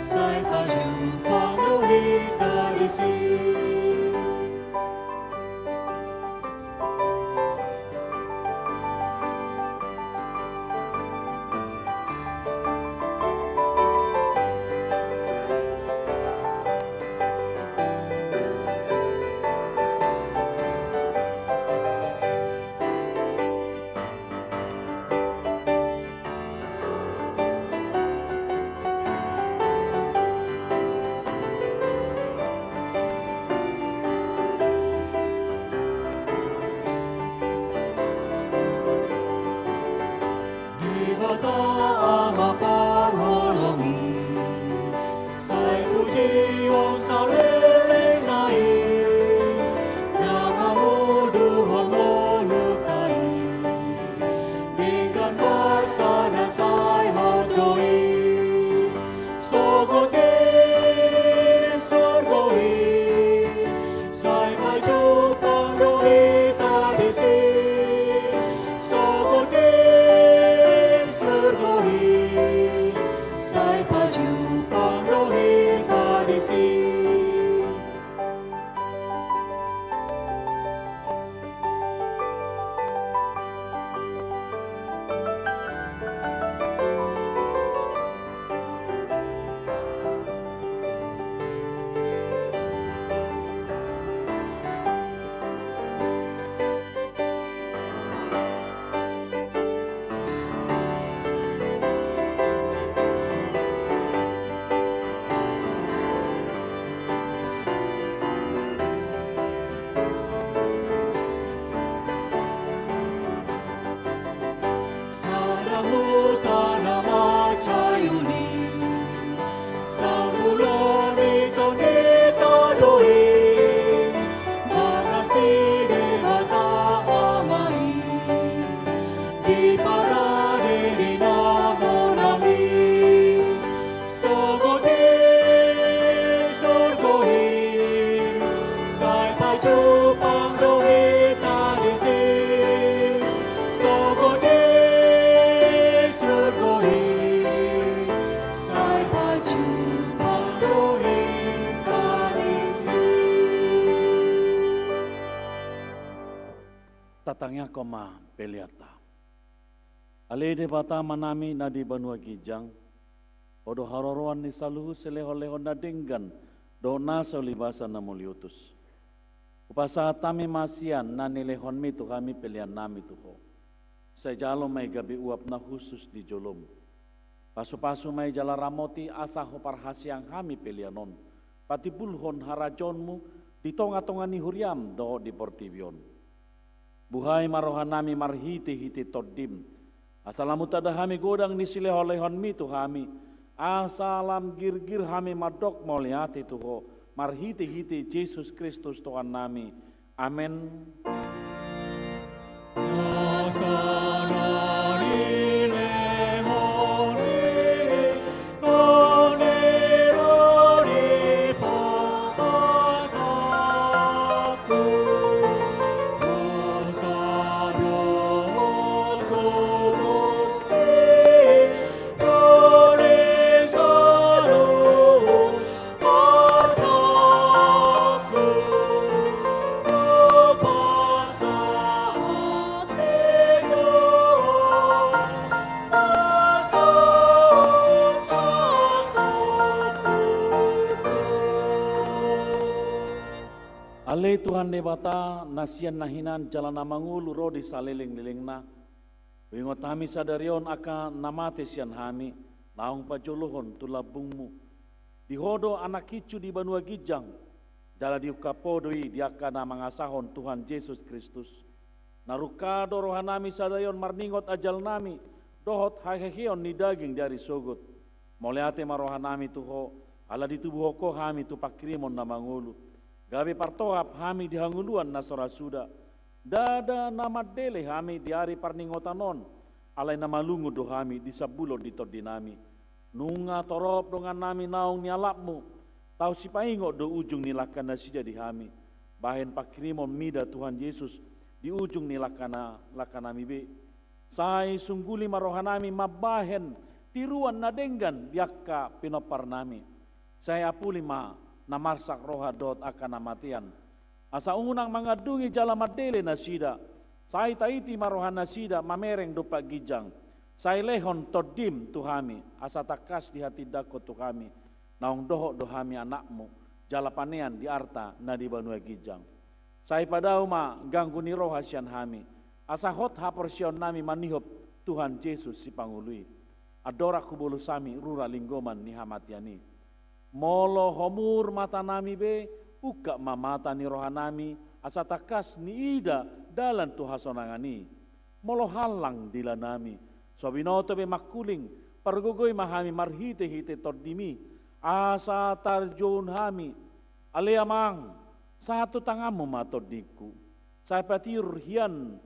sai pajumpang do hita disi. Debata Ama parholong i, sai pujion saleleng na i, na mamuduhon ngolunta i. Denggan basa na sai hot do i. Sogot i surgo i, sai pajumpang do hita disi. Sogot i surgo i, sai pajumpang do hita disi. Sada huta na mansai uli, sambulon ni tondinta do i, bagas ni Debata Ama i, di parade ni na monang i. Sogot i surgo i, sai pajumpang do hita disi. Sogot i surgo i, sai pajumpang do hita disi. Tatangiangkon ma peleanta. Ale Debata Amanami na di banua ginjang, Ho do haroroan ni saluhut silehonlehon na denggan dohot nasa ulibasa na muliotus. Hupasahat hami ma sian na nilehonmi tu hami peleannami tu Ho. Sai jalo ma i gabe uap na hushus di jolom. Pasupasu ma i jala ramoti asa Ho parhaseang hami pelean on patimbulhon harajaonmu di tongatonga ni huriam dohot di portibi on. Buhai ma rohanami marhitehite Tondim, asa lam tanda hami godang ni silehonlehonmi tu hami, asa lam girgir hami mandok mauliate tu Ho marhite-hite Jesus Kristus Tuhannami. Amen. Ale Tuhan Debata, na sian na hinan jala na mangolu ro di saleleng-lelengna, huingot hami sadari on angka na mate sian hami, naung pajolohon tu lambungmu. Di Ho do anak hincu di banua ginjang, jala diungkap Ho do i di angka na mangasahon Tuhan Jesus Kristus. Na rungka do rohanami sadari on marningot ajalnami dohot haheheon ni daging di ari sogot. Mauliate ma rohanami tu Ho, ala ditubuhon Ho hami tu pangkirimon na mangolu, gabe partohap hami di hangoluan na so ra suda. Ndada na mandele hami di ari parningotan on, alai na malungun do hami di sambulo ni tondinami. Nunga torop dongannami naung nialapmu, tau sipaingot do ujung ni langka nasida di hami, bahen pangkirimon mida Tuhan Jesus di ujung ni langkana, langkanami be. Sai sungguli ma rohanami mambahen tiruan na denggan di angka pinomparnami. Sai apuli ma na marsak roha dohot angka na matean, asa unang mangandungi jala mandele nasida. Sai taiti ma rohanasida mamereng dompak ginjang. Sai lehon tondim tu hami, asa tangkas dihatindangkon tu hami, naung dohot do hami anakmu, jala panean di arta na di banua ginjang. Sai padao ma ganggu ni roha sian hami, asa hot haporseaonnami manihop Tuhan Jesus Sipangolu i. Andorang hubolus hami rura linggoman ni hamatean i. Molo homur matanami be, ungkap ma mata ni rohanami, asa tangkas niida dalan tu hasonangan i. Molo hallang dilanami, so binoto be mangkuling, pargogoi ma hami marhite-hite tondimi, asa tarjou hami. Ale Amang, sahat tu tanganmu ma tondingku. Sai patiur hian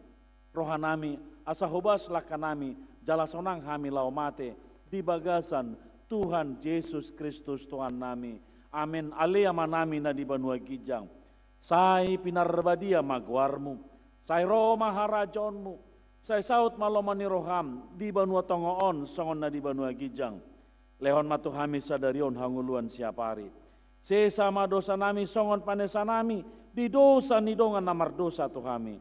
rohanami, asa hobas langkanami, jala sonang hami laho mate di bagasan Tuhan Jesus Kristus Tuhannami. Amen. Ale Amanami na di banua ginjang, sai pinarbadia ma goarmu, sai ro ma harajaonmu, sai saut ma lomo ni roham di banua tonga on songon na di banua ginjang. Lehon ma tu hami sadari on hangoluan siapari. Sesa ma dosanami songon panesanami di dosa ni dongan na mardosa tu hami.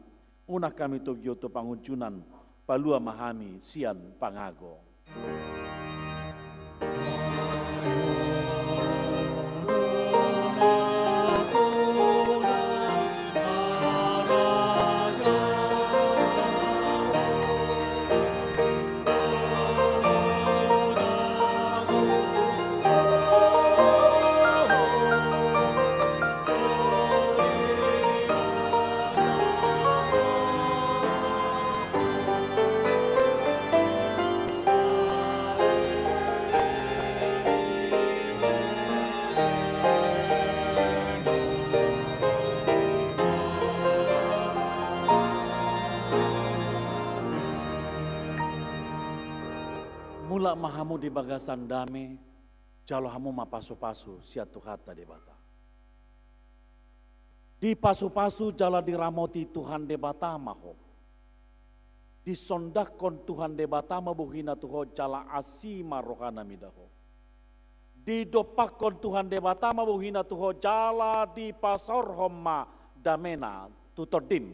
Unang hami togihon tu pangunjunan, palua ma hami sian pangago. Mulak ma hamu di bagasan dame, jalo hamu ma pasu-pasu sian Tuhanta Debata. Dipasu-pasu jala diramoti Tuhan Debata ma ho. Disondangkon Tuhan Debata ma bohina tu ho jala asi ma rohana mida ho. Didompakkon Tuhan Debata ma bohina tu ho jala dipasaorhon ma damena tu tondim.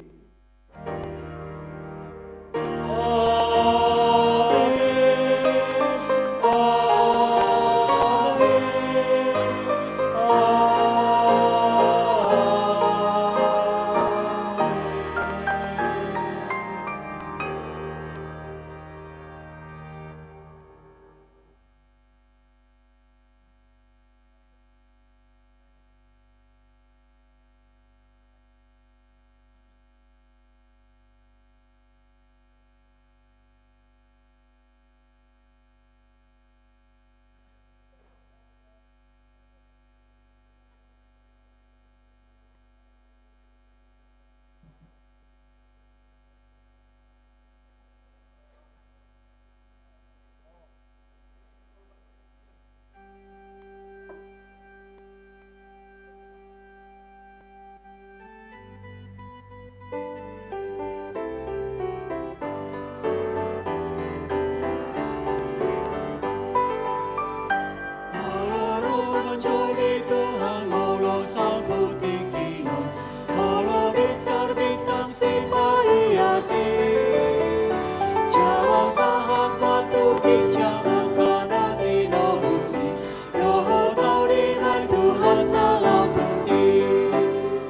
Jala sahat ma tu ginjang angka na tinomusi, dohot au dibahen Tuhanta laho tusi.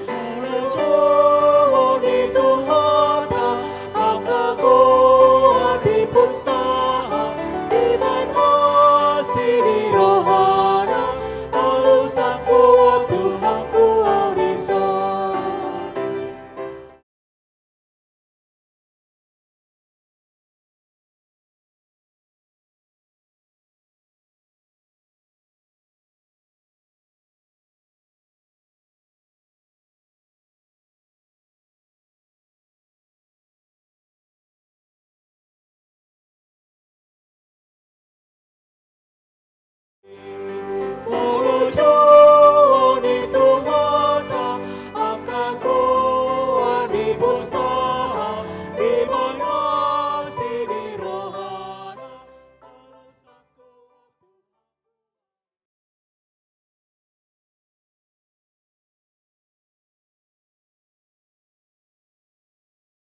Molo jolo ni Tuhanta angka goar di pustaha, dibahen asi ni rohana, alusangku, Tuhangku, au dison. Molo jolo ni Tuhanta angka goar di pustaha,